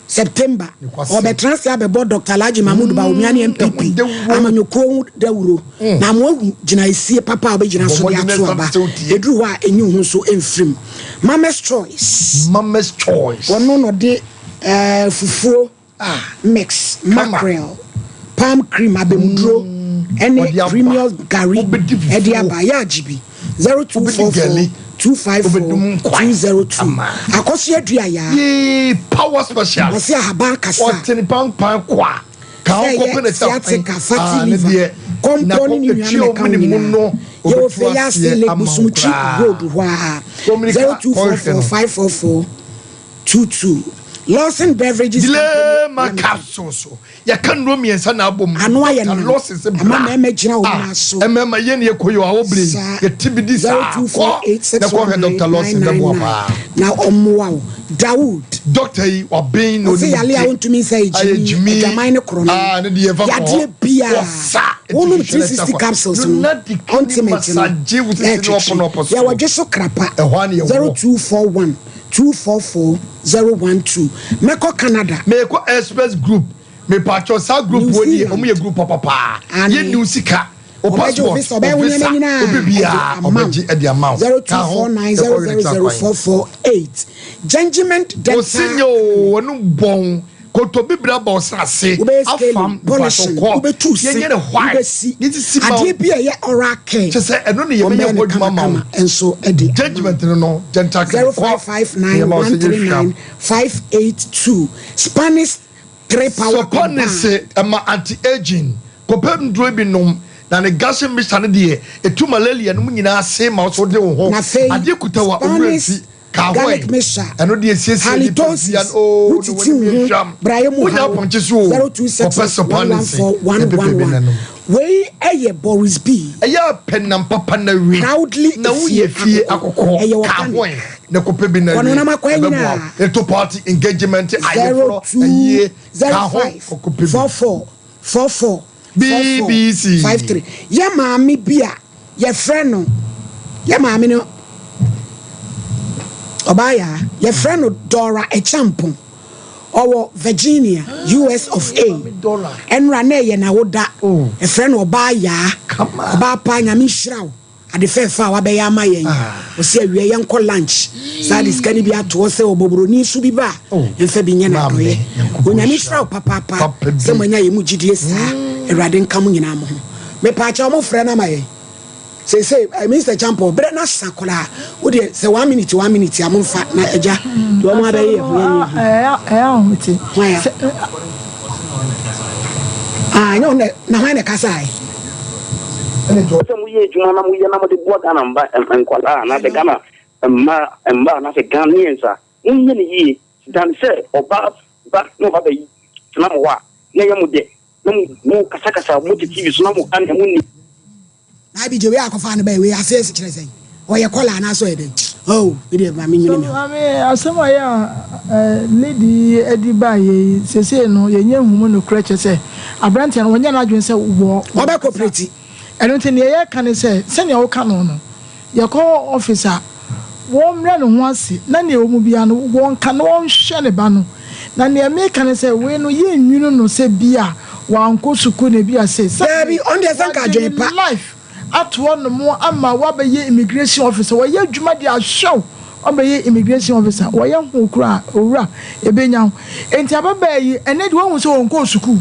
September Nokwasɛm. ɔbɛtena ase abɛbɔ Dr. Alhaji Mahmood Bawumia ne MPP Ɛho dawuro. amanyɔkuo ho dawuro na ama wahu gyinaesie papa a ɔbɛgyina so de Bɔ mmɔden ato na aba. san tew tie. Ɛduru hɔ a ɛnyi wo ho nso mfirim. Mama's Choice. Mama's Choice. Ɔno na ɔde eh, fufuo Ah. mix, Kama. mackerel, palm cream, abemuduro ɛne Ɔde aba. premium gari Wobɛdi fufuo. ɛde aba. Yɛ agye bi. 0244 Wobɛdi gari. 254 Wobɛdum nkwan. 202. Ama. Akɔso adua yaa. Yee, power special. Ɔse ahaban kasa. Ɔtene pampan kwa. Ka Sɛ ɔnkɔ ɛyɛ pɛ ne sɛ sciatica, kwan. fatty Ah, ne liver, deɛ. kɔmpɔ Na ne kɔ ne nuanom etua ɛka ho ɔmene mu nyinaa. no, Yɛwɔ ɔbɛtu Feyase aseɛ Lake ama wo Busumtwi koraa. Road hɔ a. Kɔmini ka, 0244 kɔhwɛ no. 544 22. Lawson Beverages Company Dilema Limited. capsule so yɛka nnuro mmiɛnsa na abom. Ano ayɛ Dr. nam. Lawson sɛ Ama bra. mmarima gyina wɔn Ah, nan so. mmarima yɛn ne yɛkɔ yi o awɔ bere yi Saa. yɛte bi di saa kɔ na kɔhwɛ Dr. Lawson bɛboa paa. Na ɔmmoa wo. Dawood. Doctor yi waben na Ɔse onim yale a de. wontumi nsa yɛ Ayɛ gyimi, gyimi. adwaman ne korɔ no. Ah, ne deɛ yɛfa kɔ hɔ. Yadeɛ biara. Ɔsa. Wonom Ɛti hwehwɛ 360 no capsules no, Lunati kidney ointment no, massage wo sisi ne ɛtwetwe. ɔpono ɔpɔ so. Yɛwɔ dwe so krapa. Ɛhɔ ara na yɛwɔ. 0241 244 012. Mɛkɔ Canada. Mekɔ Express group. Mepatwɔ saa group New wɔ deɛ Zealand. ɔmo yɛ group papa paa. Aane. Yɛ new sika. O Ɔbɛgye wo passport, visa, ɔbɛyɛ o wo nneɛma visa, nyinaa o biribiara, ɛde ama wo. ɔbɛgye ɛde ama wo. Ka ho, 0249 ɛkɔ yɛn nsa kwan. 000448. Gengiment Dental. Osinye o, wɔn bɔn koto bibiri aba ɔsase. Wobɛyɛ scaling, Afam polishing, mpatwɔ kɔ. wobɛtu se, Yɛnyɛ ne white. wobɛsi. Ne sisi ma wo. Adeɛ bi a ɛyɛ oral care. Kyɛ sɛ ɛno ne yɛbɛyɛ Ɔmmɛyɛ ho no adwuma ma wo. kamakama nso de ama wo. Judgment no no, dental clinic kɔ. 0559 Nneɛma a ɔsɛ yɛ 139 hwam. 582. Spanish 3 power Sɔpɔ ne combined. se ɛma anti-aging, kɔpɛ nnuro bi nom, na ne gashing mixture no deɛ ɛtu malaria no mu nyinaa ase ma wo so wode wo ho. Na afei, Adeɛ kuta wo a owura Spanish mfi, ka ho garlic ɛ. mixture, Ɛno deɛ ɛsiesie nipadua halitosis, no, oo, na wotiti w'anim wo yɛ ho, hwam. brayɛ mu Wonya haw, apɔnkye so o, kɔpɛ sɔpɔ ne se, ɛbɛpɛ bi 0266114111. nanom. Wei ɛyɛ Boris B. Ɛyɛ a pɛ nam papa na we. Proudly Na woyɛ efie fie akokɔ. akokɔ, Ɛyɛ ka ho organic. ɛ, na kɔpɛ bi na Kɔ we. no nam akwan Ɛbɛboa nyinaa. wo. Eto party, engagement, Zero ayeforɔ, two ayie, zero ka ho, five kɔkɔpɛ bi. 44 44 44 BBC. 53. Yɛ maame bi a yɛfrɛ no, yɛ maame no ɔbaa yaa, yɛfrɛ no Dora Echampong. Ɔwɔ Virginia, US of A. Ɛnora na ɛyɛ n'awoda. Oh. Yɛfrɛ no ɔbaa yaa. Kama. Ɔbaa paa, Nyame nhyira wo. Ade fɛɛfɛ a wabɛyɛ ama yɛn. Ah. Ɔsi awia yɛnkɔ lunch. Saa de sika no bi ato hɔ sɛ ɔbɔborɔni so bi ba a, Oh. yɛmfa bi nyɛ n'adɔyɛ. Maame, Nyankopɔn Onyame nhyira nhyira wo papaapa Papa bi. sɛ moanya yɛn mu gyidie saa. Awurade nka mo nyinaa mo ho. Mepaakyɛw mo frɛ no ama yɛn. Seesei, Mister Champon, berɛ no asa koraa. Wo deɛ sɛ 1 minute 1 minute a momfa na agya deɛ ɔmo abɛyɛ yɛ ho yɛnyɛ ho. Ɛyɛ ahomete. Hwan a? Ah, ɛnyɛ ɔno na hwan na ɛkasae? Sɛ moyɛ adwuma na moyɛ na mode boa Ghana mba nkwadaa anaasɛ Ghana mma mma anaasɛ Ghanaians a, monyɛ no yie than sɛ ɔbaa ba na ɔba bɛyi tena mo hɔ a na ɛyɛ mo dɛ na mo mo kasakasa mo te TV so na mo ka nea monni. Na Abigye wei akɔfa no bɛyɛ wei ase ase kyerɛ sɛn? Ɔyɛ kɔla anaasɛ ɔyɛ dɛn? Oh, me deɛ ma menwene me ho. Maame, asɛm a yɛ a lady yi de baeɛ yi, seesei no yɛnyɛ nhu mu nokorɛ kyerɛ sɛ aberanteɛ no wɔnyɛ n'adwene sɛ wɔ Ɔbɛ cooperate. Ɛno nti deɛ yɛreka ne sɛ sɛdeɛ woka no no, yɛkɔ office a wɔmmrɛ ne ho ase na nea ɛwɔ mu biara no wɔnka na wɔnhwɛ ne ba no. Na nea meka ne sɛ wei no yɛnnwene no sɛ bi a wankɔ sukuu na bi a sei. Sɛ Daabi, ɔno deɛ sɛ nka wɔde adwene ne pa. life ato hɔnom ama woabɛyɛ immigration officer. Wɔyɛ adwuma de ahwɛ wo woabɛyɛ immigration officer. Wɔyɛ ho koraa owura ɛbɛnya wo. Enti ababaa yi ɛnnɛ deɛ woahu sɛ ɔnkɔɔ sukuu.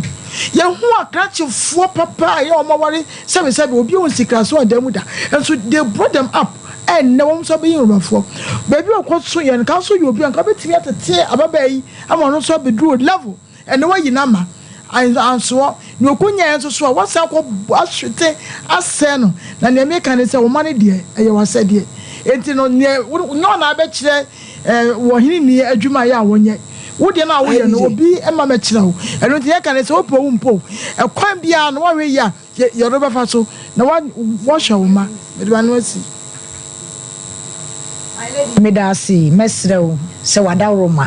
Yɛhu akrakyefoɔ papa a ɛyɛ wɔn aware sɛbesɛbe obi a ɔnsi kraso a ɔda mu da. Nso they brought them up ɛnnɛ wɔn nso abɛyɛ nwurafoɔ. Baabi a ɔkɔso yɛ no nka nso yɛ obi a nka wobɛtumi atete ababaa yi ama ɔno nso abɛduru level ɛnɛ wayi n'ama ansoɔ na okonyaa nso so a wasan akɔ ahwete asɛe no. Na nea meka ne sɛ wo ma no deɛ ɛyɛ w'asɛdeɛ. Enti no nea nyɛ ɔna abɛkyerɛ wɔ hene ni adwuma yɛ a wɔnyɛ wo deɛ no a woyɛ no obi ma mɛkyerɛ wo. Ɛno nti yɛka ne sɛ wopɛ wo mpo ɛkwan biara no woahwɛ yi a yɛde bɛfa so na wɔhwɛ wo ma mede ba no asi. Meda ase, mɛsrɛ wo sɛ wadaworo ma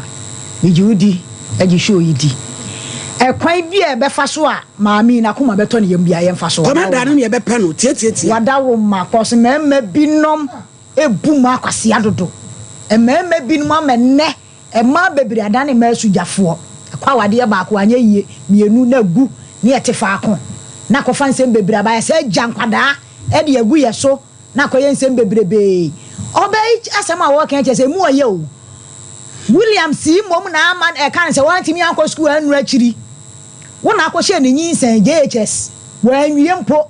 megye wo di agye hwɛ oyi di ɛkwan bi a ɛbɛfa so a maame n'akoma bɛtɔ ne yam bi a yɛmfa so. Kɔmanda no ne yɛbɛpɛ no tietietie. Wadaworo ma kɔso mmarima binom ebu mu akwasia dodo. Mmarima binom ama nnɛ mmaa bebree adane mmaa sugyafoɔ. Ɛkɔ awadeɛ baako anyɛ yie, mmienu na gu ne yɛte faako na akɔfa nsɛm bebree aba yɛ sɛ agya nkwadaa ɛde agu yɛ so na akɔyɛ nsɛm bebrebee. Ɔbaa yi asɛm a wɔka kyerɛ sɛ emu ɔyɛ o. William si mmom na ama ɛka ne sɛ wɔntumi ankɔ sukuu anuru akyiri. Wo na akɔhyɛ ne nyinsɛn JHS wɔanwie mpo.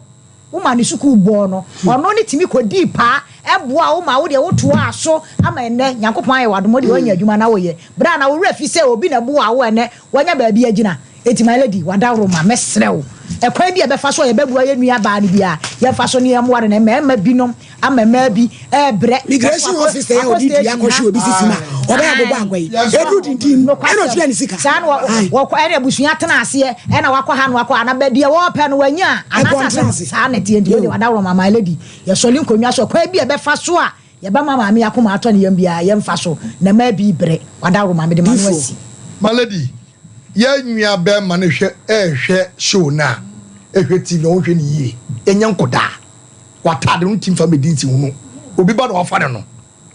Woma ne sukuu bɔɔ no ɔno ne tumi kɔdii paa ɛboa wo ma wo deɛ wotoa so ama ɛnnɛ Nyankopɔn ayɛ w'adom deɛ woanya adwuma na woyɛ. Berɛ a na wo werɛ fi sɛ obi na boa wo ɛnnɛ woanya baabi agyina. Enti my lady wadaworo ma mɛsrɛ wo. Ɛkwan bi a ɛbɛfa so a yɛbɛboa yɛn nua baa no bi a yɛmfa so ne yɛmmoa no na mmarima binom ama mmaa bi ɛɛbrɛ. Migration officer yɛ ɔde dua akɔhwe obi sisi ma. Ɔbɛyɛ abobɔ agua yi. Ɛduru dindin mu ɛna ɔtua ne sika. Saa na wɔkɔ ɛna abusua tena aseɛ ɛna wakɔ ha na wakɔ ha na bɛ deɛ wɔpɛ no wanya anaasɛ asɛm saa na ɛteɛ nti wei deɛ wadaworo ma my lady yɛsɔre nkonnwa so kwan bi a ɛbɛfa so a yɛbɛma maame akoma atɔ ne yam biara yɛmfa so na ma bi brɛ wadaworo ma mede ma no asi. My lady yɛn nua bɛɛma no hwɛ ɛɛhwɛ show no a ɛhwɛ TV no ɔnhwɛ no yie ɛnyɛ nkodaa wataade no nti nfa mɛdi nsihunu obi ba na wafa no no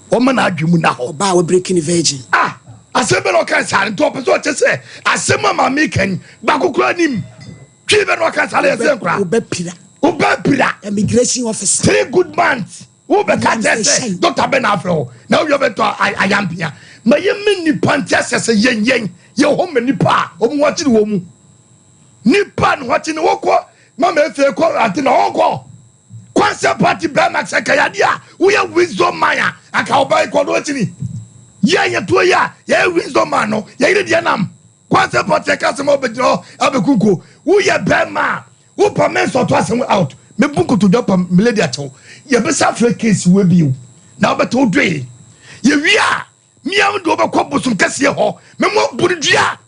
Ɔma n'adwene mu nna hɔ. Ɔbaa a wabreaki ne virgin. Ah! Asɛm bɛ na ɔka saa no? Nti ɔpɛ sɛ ɔkyɛ sɛ asɛm a maame yi ka yi, baako koraa nim. Twi bɛ na ɔka saa no yɛ sɛ nkora. Wobɛpira. Wobɛpira. Immigration officer. 3 good months. Wobɛka kyerɛ sɛ doctor bɛ na afrɛ wo na wowie bɛtɔ ayampea. Ma yɛmma nnipa nte aseɛ sɛ yɛn yɛn yɛ hɔ ma nnipa a wɔn ho akyere wɔn mu. Nnipa ne ho akyere ne wɔkɔ mama efie kɔ ante na ɔnkɔ. Kwansɛ party bɛrima sɛ nka yadeɛ a woyɛ wisdom man a anka ɔbaa yi kɔ no akyini yɛ yɛtoɔ yi a yɛyɛ wisdom man no yɛyere deɛ nam kwansɛ party ɛka asɛm a wobɛgyina hɔ abɛkunko woyɛ bɛrima a wopa me nsɔto asɛm out mebu nkotodwa pa me lady akyɛw yɛbɛsa frɛ case wɔ bio na wobɛtɛ wo doe yɛwie a mea de wobɛkɔ bosom kɛseɛ hɔ mɛmɔ bu no dua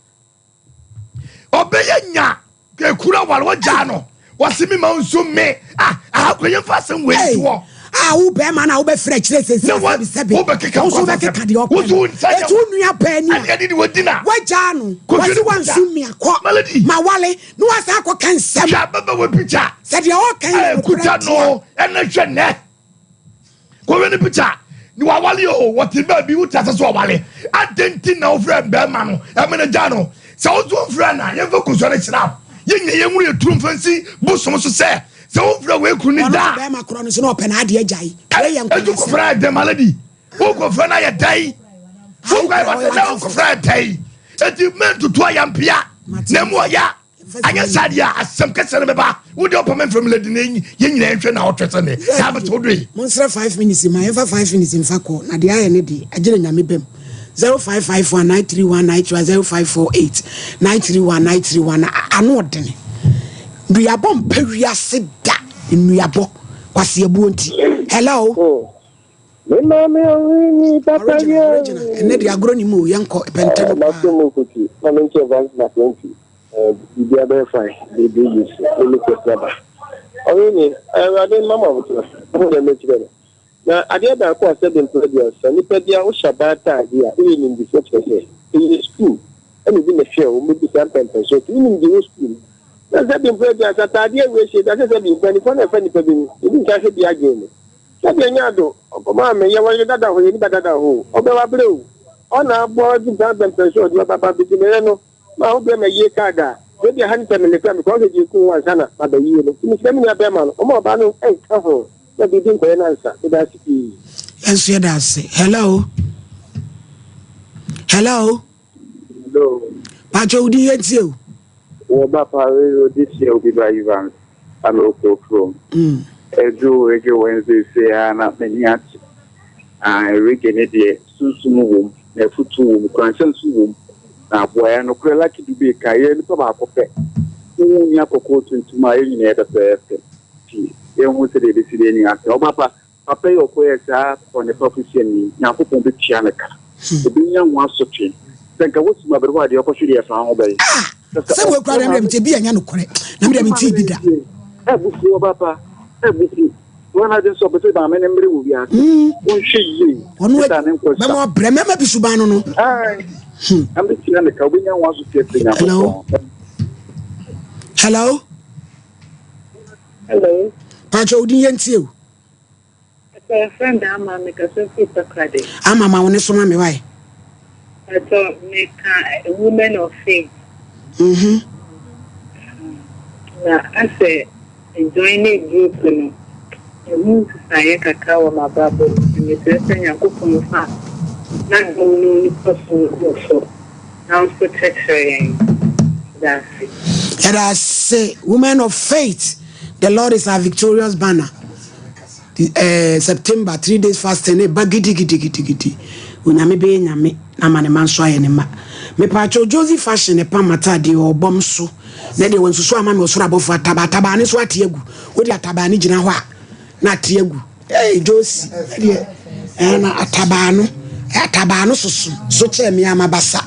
ɔbɛyɛ nya ekura wale wɔgyaa no wɔsi mi ma nsu mi ah aha kɔ yɛn fa asɛm wei toɔ. a wo bɛrima na wobɛfrɛ kyerɛ sɛ sɛ sɛbi sɛbi wobɛkeka wo nso wobɛkeka deɛ ɔpɛ no ɛti wo nua pɛɛ ni a wagyaa no wɔsi wansu mi akɔ ma wale na wasa akɔka nsɛm hwɛ abɛbɛ wɔ pikya sɛ deɛ ɔka yɛ kuta no ɛna hwɛ nɛ Kɔhwɛ ne picture ne wawale o wɔte baabi wote ase so ɔwale adɛn nti na wofrɛ bɛrima no ɛma no gya no sɛ wo nso womfrɛ no a yɛmfa kosua no hyira wo yɛnyɛ yɛnwuru yɛturu mfa nsi bosom so sɛ sɛ womfrɛ wei kunu ne da bɛrima korɔ no so na ɔpɛ n'adeɛ agyae wei yɛ ɛnti kɔfrɛ ayɛ dɛn malady wokɔfrɛ no ayɛ dɛn wokɔfrɛ ayɛ dɛn ɛnti mɛntutu ayampea na mu ɔya Anyɛ saa deɛ a, asɛm kɛseɛ no bɛba. Wo deɛ ɔpɛ me mfrɛ me lady na yɛn nyinaa nhwɛ na ɔtwɛ sɛ ne saa bɛte wo doe. Monsrɛ 5 minutes ma yɛmfa 5 minutes mfa kɔ na deɛ ayɛ ne deɛ agyina Nyame bam 0551 931 931 0548 931 931 ano ɔdene nnuabɔ mpɛ wiase da nnuabɔ kwaseabuo nti hello. Me maame ɔhene papa Original yɛ. original ɛnɛ deɛ agorɔ ni mu o yɛnkɔ pɛntɛm paa. Mato mu kuti na me nkyɛn vice na twenty biribi abɛyɛ fine biribi yi so ne me kwasi aba ɔhene awurade mma mo aboterɛ ho deɛ mɛkyerɛ no na adeɛ baako a sɛbi mpɛ aduasa nipa bi a wohyɛ abaa ataadeɛ a woyɛ nimdifoɔ kyerɛ sɛ ɛyɛ sukuu ɛna obi na hwɛ wo mɛbi saa mpɛmpɛ so nti wonim deɛ wɔ sukuu mu na sɛbi mpɛ aduasa ataadeɛ wei hyɛ bi asɛ sɛbi mpanimfoɔ na ɛfa nipa bi mu ebi nsa hwɛ bi adwene mu Sɛdeɛ nyɛ ado, ɔkɔmaa me, yɛwɔ yere dada hɔ, yɛnni ba dada hɔ o, ɔbɛ wabrɛ o, ɔna aboa waduru saa mpɛmpɛnsoɔ a ɔde ɔba ba bɛdi me yere no, maa wo bɛɛma yie kaa da, wei deɛ ha ne sɛ mene kora mekɔ hwɛ deɛ ɛku ho ansa na maba yie no, nti mesrɛ me nua bɛɛma no, ɔma ɔbaa no nka ho na biribi nkɔyɛ no ansa, meda ase pii. Yɛn nso yɛda ase. Hello. Hello. Hello. Pacho wo din yɛntie o. Wɔ ba pa radio this year obi ba Evans ana ɔkɔ kurom. Ɛduru reggae Wednesday sei ara na m'ani agye. Ah, reggae ne deɛ sunsum wom, na afutuo wom, nkuranhyɛ nso wom, na aboa yɛn. Nokorɛ Lucky Dube ka yɛyɛ nipa baako pɛ. Wo nua kɔkɔɔ tuntum a yɛn nyinaa yɛ pɛpɛɛpɛ. Nti yɛnhu sɛdeɛ yɛbɛsi de ani asɛ. Ɔba pa Papa yi a ɔkɔyɛɛ saa ɔnepafo siani yi, Nyankopɔn betua no ka. Obenya ho asotwe. Sɛ nka wosum aberewa a, deɛ ɔkɔhwe deɛ ɛfa ho bɛn? Ah! Sɛ sɛ Sɛ wei koraa ɔfrɛ deɛ maame mete bi ɛnyɛ nokorɛ na medeɛ ɔfrɛ mentee maame bi no da. ntie. Ɛbufuo ɔba pa. Ɛbufu. Wɔn adwene sɛ ɔpɛ sɛ maame no mmere wɔ wiase. Ɔnhwɛ yie. Ɔno Ɛsa ne nkɔ bɛma sa. ɔbrɛ mɛma bi suban no no. Ae. Na metua no ka. Obenya ho asotwe afiri Hello? Nyankopɔn. Hello? Hello. Pacho wo din yɛntie o. Pacho yɛfrɛ me Ama mekasa firi Takoradi. Ama ma wo ne so ma me wae. Pacho meka women of faith. Mhm. Na asɛ joining group no ɛho nsesaeɛ kakra wɔ m'abrabɔ mu nti mesrɛ sɛ Nyankopɔn mfa n'adom no nipa so ngu so. Nanso kyerɛkyerɛ yɛn. Yɛda ase. Yɛda ase women of faith the Lord is our victorious banner eh, September 3 days fasting ne ba gidigidigidigidi onyame bɛyɛ nyame na ama ne ma nso ayɛ ne ma mepaakyɛw Josie fashion ne pam ataadeɛ ɔbɔm so na deɛ wɔnsusu ama me ɔsoro abɔfo ataba atabaa ne so ate agu wode atabaa ne gyina hɔ a na ate agu Hey Josie, ɛdeɛ ɛɛ na atabaa no Atabaa no soso so kyɛɛ me ara m'abasa.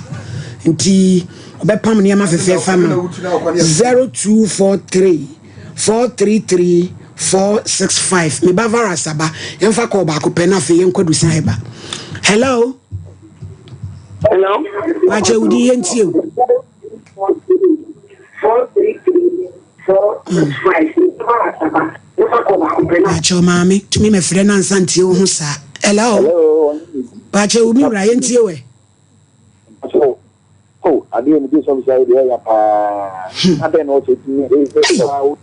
Nti ɔbɛpam nneɛma fɛfɛɛfɛ ama wo. 0243 433 465. Me ba Varas aba. Yɛmfa kɔɔ baako pɛ na afei yɛnkɔ Adusan Heba. Hello. Hello. Wakyɛ wo din yɛntie o. Pakyɛw maame tumi mɛfrɛ no ansa ntie wo ho saa. Hello. Pakyɛw wo mi wura yɛntie wɛ. Oh, adeɛ mi di sɔm sa yi deɛ ɛya paa. Adɛn na ɔsɛ tumi ɛyɛ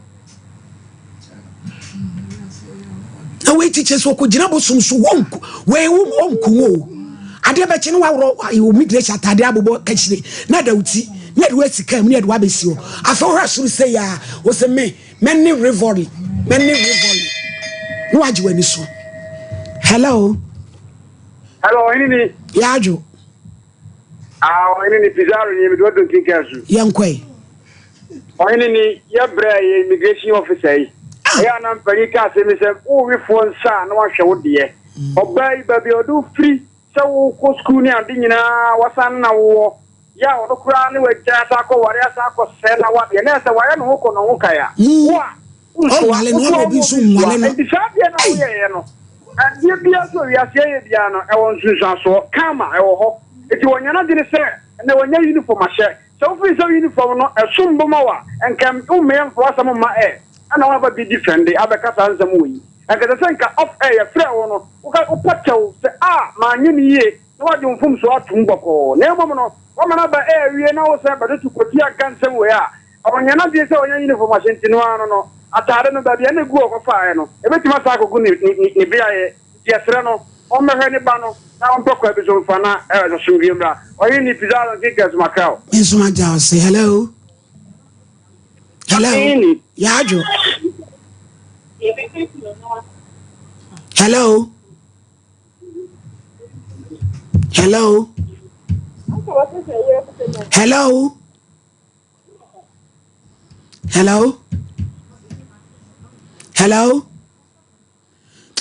Na wei ti kyɛ sɛ ɔkɔgyina bosom so wɔnku wei wɔnku wo adeɛ bɛkye no waworɔ wo migration ataadeɛ abobɔ kakyire na ɛda wo ti na ɛde woasi kaa mu na ɛde woabɛsi hɔ afei wohwɛ soro sɛ yɛ a wo sɛ me mɛne rivoli mɛne rivoli na wagye w'ani so. Hello. Hello, ɔhene ni. Yɛadwo. Ah, ɔhene ni Pizarro ni mede wadɔ nkinka su. Yɛnkɔe. Ɔhene ni, yɛbrɛ yɛ immigration officer yi. Ah. Ɛyɛ anam panyin ka asɛm yi sɛ wowefoɔ nsa a na wahwɛ wo deɛ. Ɔbaa yi baabi a ɔde wo firi sɛ wokɔ sukuu ne ade nyinaa wasan na wowɔ yɛ a ɔno koraa ne wagya asan akɔ ware asan akɔ sɛ na wadeɛ na ɛsɛ wayɛ ne ho kɔ ne ho kae a wo a wonsoa Ɔnwale no, wosoa ɔma obi wo nso obi soa nwale no. nti saa adeɛ no a Ei! woyɛeɛ no adeɛ biara sɛ wiase ɛyɛ biara no ɛwɔ nsunsuansoɔ karma ɛwɔ hɔ nti wɔnya no adwene sɛ ɛnɛ wɔnya uniform ahyɛ sɛ wofiri sɛ uniform no ɛsom bo ma wo a nka wommɛyɛ mfa w'asɛm mma ɛ ɛna woaba bi di fɛnde abɛka saa nsɛm wɔ yi Ɛnka ɛsɛ sɛ nka off air yɛfrɛɛ wo no woka wopɔ kyɛw sɛ ah manyɛ no yie na woagye wo mfomsoɔ atom bɔkɔɔ na mmom no woama no aba air awie na wo sɛ bɛtoto kɔti anka nsɛm wei a ɔnyɛ n'adwene sɛ ɔnya uniform ahyɛ nti no ara no no ataade no baabi a na ɛgu a ɔkɔfaeɛ no ɛbɛtumi asan akɔgu ne ne ne beaeɛ nti yɛsrɛ no ɔmmɛhwɛ ne ba no na ɔmpɛ kwan bi so mfa na asomdwie mmra. Ɔhene ni Pizarro Nkinkɛs Macau. Me nso magya wo se hello. Hello. Yadwo. Hello. Hello. Hello. Hello. Hello.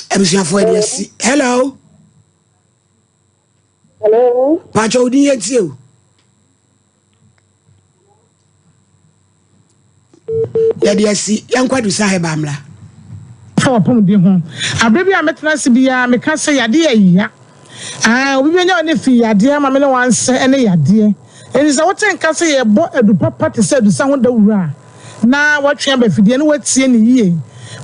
Abusuafoɔ ɛde asi. Hello. Hello. Pàtó odi yɛ tie o. Yɛde asi yɛnkɔ adusa hɛba mmra. Fa w'apɔmuden ho. Aberɛ bi a mɛtena ase biara meka sɛ yadeɛ ɛya. Ae, obi bɛnya wo ne fi yadeɛ ama me ne wansɛ ɛne yadeɛ. Enti sɛ wote nka sɛ yɛrebɔ adu papa te sɛ adusa ho dawuro a, na watwe aba afidie no watie no yie.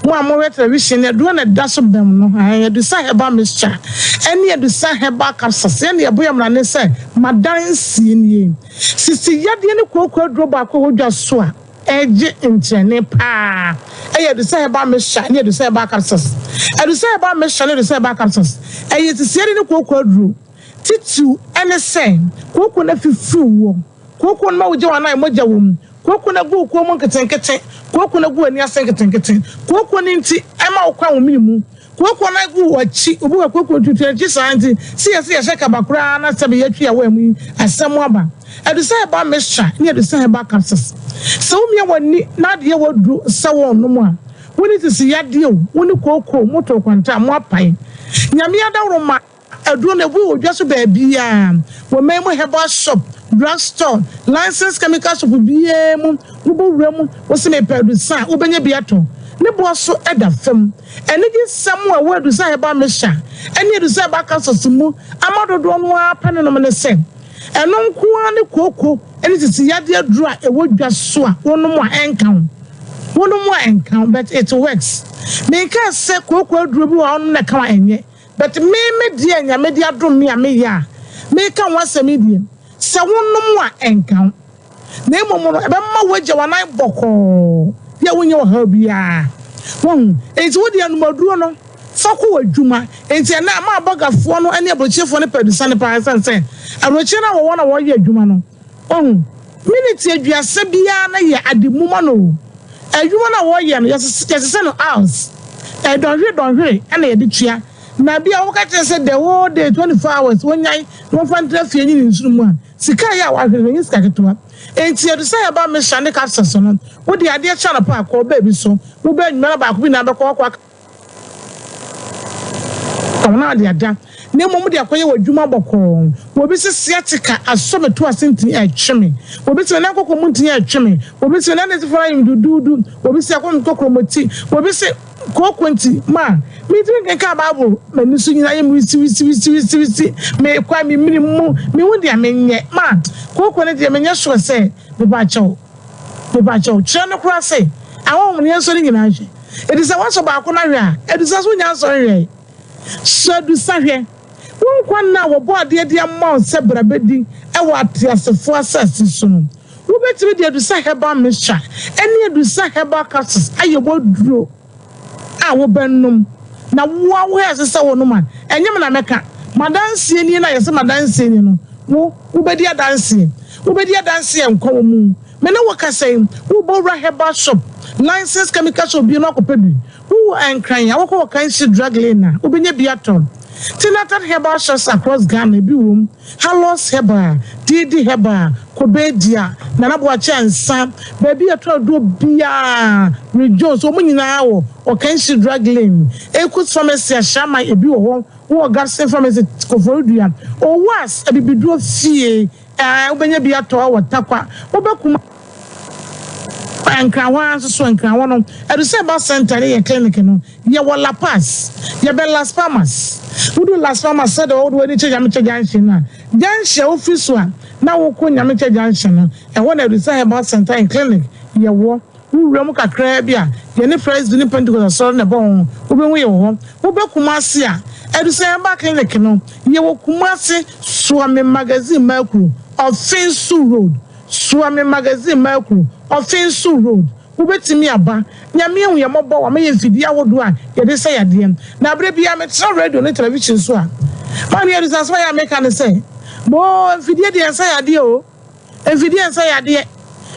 Mo a mohwɛ television no, aduro na ɛda so bɛm no, ae, Adusa Herbal Mixture ɛne Adusa Herbal Capsules. Yɛn deɛ yɛbɔ yɛn mmrane sɛ madansie nie. Sisi yadeɛ ne kooko aduro baako a ɛwɔ dwa so a ɛregye nkyerɛnee paa ɛyɛ Adusa Herbal Mixture ne Adusa Herbal Capsules. Adusa Herbal Mixture ne Adusa Herbal Capsules ɛyɛ sisi yadeɛ ne kooko aduro. Titiriw ne sɛ kooko no afifiriw wɔ kooko no ma wogye wɔn a mogya wom, kooko no agu wo kɔn mu nketenkete, kooko no agu w'ani ase nketenkete, kooko no nti ɛma wo kwan wo mene mu, kooko no agu w'akyi, obi wɔ kooko tutu akyi saa nti sɛ yɛsɛ yɛhyɛ kaba koraa na sɛbe yɛatwi awɔ mu yi asɛm aba. Adusa herbal mixture ne adusa herbal capsules. Sɛ womia w'ani na adeyɛ w'aduro sɛ wɔnnom a, wo ne sisi yadeɛ o, wo ne kooko o, moto kwanta a, moapae. Nyame adaworoma. Aduro no, ebu wɔ dwa so baabiara, wɔ man mu herbal shop, drug store, licensed chemical shop biara mu, wobɔ wura mu, wose mepɛ adusa a, wobɛnya bi atɔ. Ne boɔ so da fam. Anigyesɛm a ɛwɔ adusa herbal mixture ne adusa herbal capsules mu ama dodoɔ no ara pɛ ne nom ne sɛ, ɛno nko ara ne kooko ne sisi yadeɛ aduro a ɛwɔ dwa so a wonom a ɛnka wo. Wonom a ɛnka wo, but it works. Menkaa sɛ kooko aduro bi wɔ hɔ a wonom na ɛka wo a, ɛnyɛ. But me me deɛ Nyame de adom me a meyɛ a meka ho asɛm yi deɛ, sɛ wonom a ɛnka wo, na mmom no ɛbɛma woagya w'anan bɔkɔɔ yɛ a wonnya ɔhaw biara. Wahu? Enti wo deɛ nom aduro no fa kɔ w'adwuma. Enti ɛnnɛ ama abɔgafoɔ no ne aburokyerefoɔ no pɛ adusane paa ɛsiane sɛ aburokyire no a wɔwɔ na wɔyɛ adwuma no, Wahu? Miniti aduasa biara no yɛ ade mu ma no o. Adwuma no a wɔyɛ no, yɛsesɛ no hours. Ɛyɛ dɔnhwere dɔnhwere na yɛde tua. Na bi a wɔbɛka kyerɛ sɛ the whole day, 24 hours, wɔnyae na wɔmfa ntra fie nyi ne nsono mu a, sika a ɛyɛ a wɔahwere no, ɛnyɛ sika ketewa. Enti yɛde sɛ yɛba Mixture ne Capsules no, wode adeɛ kye anɔpa a, kɔ baabi so. Wobɛ anwummerɛ na baako bi na abɛkɔ hɔ akɔ aka. Fa wo nan ade ada, na mmom de akɔyɛ w'adwuma bɔkɔɔ. Obi se sciatica asɔ me to ase ntini ɛretwe me. Obi se me nan kɔkɔ mu ntini ɛretwe me. Obi se me nan atifi ayɛ me duduudu. Obi se akɔ me kɔkrɔmɔti. Obi se kooko nti ma mintumi nkenkan Bible. M'ani so nyinaa yɛ me wisiwisiwisiwisiwisi. Mekɔ a me mene mu. Minhu deɛ menyɛ. Ma kooko no deɛ menyɛ sure sɛ mepa kyɛw. Mepa kyɛw. Kyerɛ no koraa se ahonhom no yɛnsɔ ne nyinaa nhwɛ. Enti sɛ woasɔ baako no ahwɛ a, adusa nso wonnya nsɔ nhwɛe. Sɔ adusa hwɛ. Wo nkwa nna a wɔbɔɔ adeɛ de ama wo sɛ bra bɛdi wɔ ateasefoɔ asase so no, wobɛtumi de adusa herbal mixture ne adusa herbal capsules ayɛ w'aduro a wobɛnom. Na wo ara wo hɛ ɛsɛ sɛ wonom a, ɛnyɛ me na mɛka. M'adanseɛ nie no a yɛsɛ m'adanseɛ nie no, wo, wobɛdi adanseɛ. Wobɛdi adanseɛ nkwa wɔ mu. Me ne wo kasa yi, wobɔ wura herbal shop, licensed chemical shop bi no akɔpɛ bi. Wowɔ Nkran a, wokɔ Okanshe Drug Lane a, wobɛnya bi atɔ. Tinatad Herbal Shops across Ghana, ebi wom. Halos Herbal, Didi Herbal, Kobedia, Nana Boakye Ansah, baabi a yɛtɔ aduro biara, Rick Jones, wɔn nyinaa wɔ Okanshe Drug Lane. Ekus Pharmacy, Ashaiman, ebi wɔ hɔ. Wowɔ Gabson Pharmacy, Koforidua, Owas Abibiduro Fie. Ɛɛ, wobɛnya bi atɔ wɔ Tarkwa. Wobɛ Kuma Nkran hɔ ara nso so, Nkran hɔ no, ɛdu sɛ ɛba center ne yɛ clinic no, yɛwɔ La Paz, yɛbɛn Las Palmas. Wodu Las Palmas sɛdeɛ wode w'ani kyerɛ Nyamekyɛ junction no a, junction a wofiri so a na wokɔ Nyamekyɛ junction no, ɛhɔ na Adusa Herbal Center and Clinic yɛwɔ. Wo wura mu kakraa bi a, yɛne Presby ne Pentecost Asɔre na ɛbɔ ho, wobɛhu yɛn wɔ hɔ. Woba Kumasi a, Adusa Herbal Clinic no, yɛwɔ Kumasi, Suame Magazine Makuro, Ɔfenso Road. Suame Magazine Makuro, Ɔfenso Road. Wobɛtumi aba. Nyame ahu yɛn mmɔbɔ, wama yɛn mfidie ahodoɔ a yɛde sa yadeɛ. Na berɛ biara metena radio ne television so a, maame Adusa asɛm a ɛyɛ a meka ne sɛ, Boo, mfidie deɛ ɛnsa yadeɛ o. Mfidie nsa yadeɛ.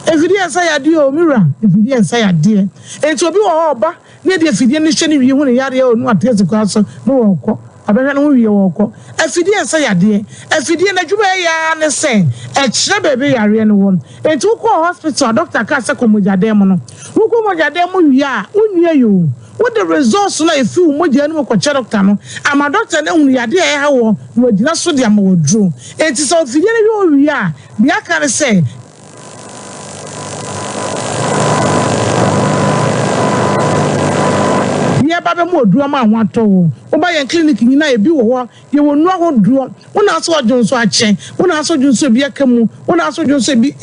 Mfidie nsa yadeɛ o, me wura. Mfidie nsa yadeɛ. Enti obi wɔ hɔ a ɔba na yɛde afidie no hyɛ no wie hu ne yareɛ o, na wate asi kwan so na ɔrekɔ. Ɔbɛhwɛ ne ho wie ɔrekɔ. Afidie nsa yadeɛ. Afidie no adwuma a ɛyɛ ara ne sɛ ɛkyerɛ baabi a yareɛ no wɔ. Enti wokɔɔ hospital a doctor kaa sɛ kɔ mogyadan mu no, wokɔ mogyadan mu wie a, wonwiei o. Wode results no a efi wo mogya no mu kɔkyerɛ dɔkta no ama dɔkta no ahunu yadeɛ a ɛha woɔ na wagyina so de ama wo aduro. Enti sɛ afidie no hwɛ wo wie a, deɛ aka ne sɛ yɛba bɛma wo aduro ama ho atɔ wo. Woba yɛn clinic nyinaa ebi wɔ hɔ. Yɛwɔ nnuro ahodoɔ. Wo na asɛ ɔdwonsɔ akyɛ, wo na asɛ ɔdwonsɔ ebi aka mu, wo na asɛ ɔdwonsɔ ebi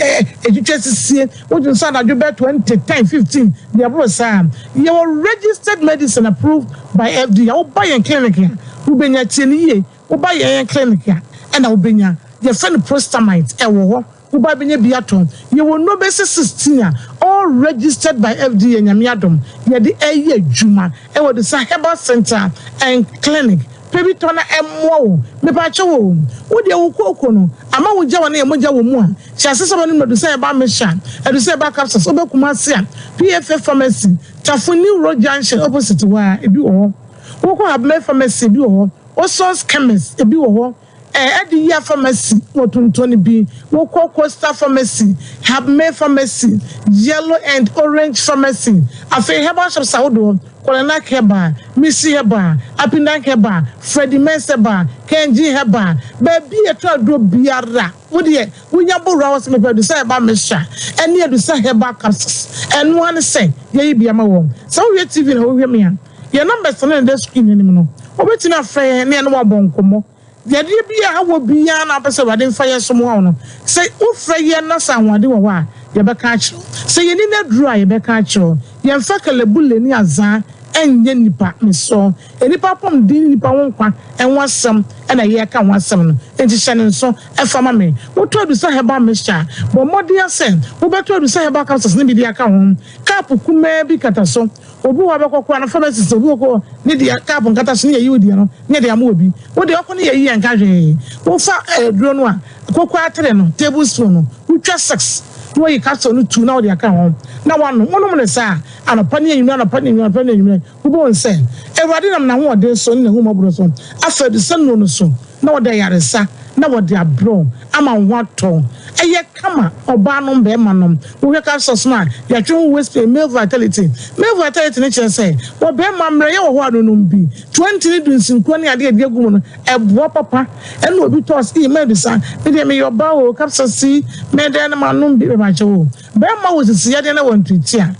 ɛtwitwa sisie, wo dwonsɔ anadwo bɛyɛ 20, 10, 15, deɛ ɛboro saa. Yɛwɔ registered medicine approved by FDA a woba yɛn clinic a wobɛnya. Tie no yie, woba yɛn clinic a ɛna wobɛnya. Yɛfrɛ no prostamite, ɛwɔ hɔ. Wo ba bɛnya bi atɔ. Yɛwɔ nnuro bɛsɛ 16 a all registered by FDA Nyame adom yɛde ɛyɛ adwuma ɛwɔ Desa Herbal Centre and Clinic. Pɛ bi tɔ na ɛmmoa wo. Mepaakyɛw o, wo deɛ wo kooko no ama wo gya wɔ ne yɛ mogya wɔ mu a, hyɛ ase sɛ wobɛnom Adusa Herbal Mixture, Adusa Herbal Capsules, wobɛ Kumasi a, PFA Pharmacy, Tafo New Road Junction opposite hɔ ara, ebi wɔ hɔ. Wokɔ Habmeh Pharmacy ebi wɔ hɔ, Oson's Chemist ebi wɔ hɔ. Ɛde yia pharmacy wɔ tontɔn bi. Wokɔ Coastal Pharmacy, Habme Pharmacy, Yellow and Orange Pharmacy, afei herbal shops ahodoɔ, Kolenak Herbal, Missy Herbal, Apindan Herbal, Freddie Mens Herbal, Kenji Herbal, baabi a yɛtɔ aduro biara, wo deɛ wonya bɔ wura hɔ sɛ mepɛ Adusa Herbal Mixture ɛne Adusa Herbal Capsules, ɛno ara ne sɛ yɛyi bi ama wɔn. Sɛ wohwɛ TV na wohwɛ me a, yɛn numbers no na ɛda screen no anim no, wobɛtumi afrɛ yɛn ne yɛne wo abɔ nkɔmmɔ. Yadeɛ bi a ɛha wɔ biara na wopɛ sɛ Awurade mfa yɛn so mmoa wo no, sɛ wofrɛ yɛn na sɛ ahoɔden wɔ hɔ a, yɛbɛka akyerɛ wo. Sɛ yɛnni no aduro a, yɛbɛka akyerɛ wo. Yɛmfa kalabule ne azaa nyɛ nnipa. Mesrɛ wo, nnipa apɔmuden ne nnipa ho nkwa ho asɛm na yɛreka ho asɛm no, enti hyɛ no nso fa ma me. Wotɔ Adusa Herbal Mixture a, bɔ mmɔden ara sɛ wobɛtɔ Adusa Herbal Capsules no bi de aka ho. Kaapo kumaa bi kata so. Obi wɔ hɔ a bɛkɔ koraa no pharmacist obi wɔ kɔ ne deɛ cup nkata so ne yɛyi wo deɛ no ne yɛde ama obi wo deɛ ɔkɔ ne yɛyi yɛn nka hwee wofa aduro no a koko atere no table spoon no wotwa six na wayi capsule no two na wode aka ho na wanom wonom ne saa anɔpa ne anwummerɛ anɔpa ne anwummerɛ anɔpa ne anwummerɛ wobɛhu sɛ Awurade nam n'ahoɔden so ne n'ahummɔborɔ so afa adusɛ nnuro no so na ɔde ayaresa na. na wɔde abrɛ wo ama wo ho atɔ wo. Ɛyɛ kama ɔbaa nom bɛɛma nom. Wohwɛ capsules no a yɛatwe ho waist pain, male vitality. Male vitality no kyerɛ sɛ wɔ bɛɛma mmerɛyɛ wɔ hɔ a no nom bi. 20 ne dunsinkuo ne adeɛ a yɛde agu mu no ɛboa papa. Ɛna obi tɔɔ sɛ ii mabisa me deɛ meyɛ ɔbaa o capsules yi mɛyɛ dɛn na manom bi mepakyɛw o. Bɛɛma wɔ sisi yadeɛ na wɔ ntuatua.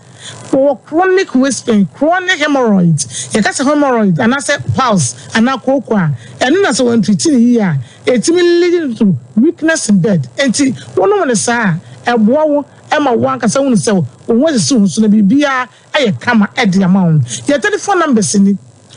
Wɔwɔ chronic waist pain, chronic hemorrhoids. Yɛka sɛ hemorrhoids anaasɛ piles anaa kooko a, ɛno na sɛ wɔantreat no yie a, ɛtumi lead to weakness in bed. Enti wonom no saa a, ɛboa wo ma wo ankasa hunu sɛ wo ho asisi wo so na biribiara ayɛ kama de ama wo. Yɛn telephone numbers ni.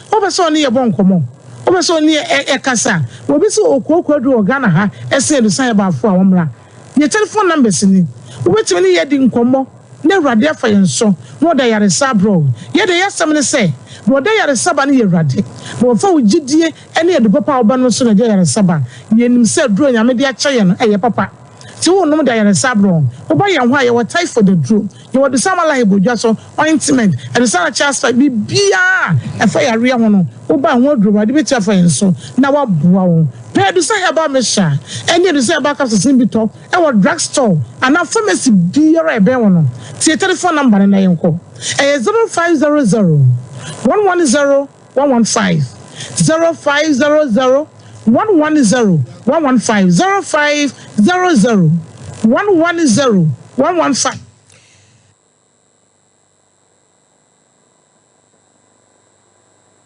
Wopɛ sɛ ɔne yɛ bɔ nkɔmmɔ? Wopɛ sɛ ɔne yɛ kasa? Obi sɛ ɔwɔ kooko aduro wɔ Ghana ha ɛsen adusan ɛbaafo a, ɔmmra. Yɛn telephone numbers ni. Wobɛtumi ne yɛn adi nkɔmmɔ na Awurade afa yɛn so na ɔde ayaresa abrɛ wo. Yɛn deɛ y'asɛm ne sɛ, deɛ ɔde ayaresa ba no yɛ Awurade. Na wɔfa wo gyidie ne adu papa a wobɛnom so na ɛde ayaresa ba. Yɛnim sɛ aduro a Nyame de akyɛ yɛn no, ɛyɛ papa. Nti wonom de ayaresa abrɛ wo. Woba yɛn hɔ a, yɛwɔ typhoid aduro, yɛwɔ Adusama Lahebo dwa so ointment, Adusana Chaspa, biribiara a ɛfa yareɛ ho no, woba a ho aduro Awurade bɛtumi afa yɛn so na waboa wo. Pɛ Adusa Herbal Mixture ne Adusa Herbal Capsules no bi tɔ wɔ drug store anaa pharmacy biara a ɛbɛn wo no. Tie telephone number no na yɛnkɔ. Ɛyɛ 0500 110 115, 0500 110 115, 0500 110 115.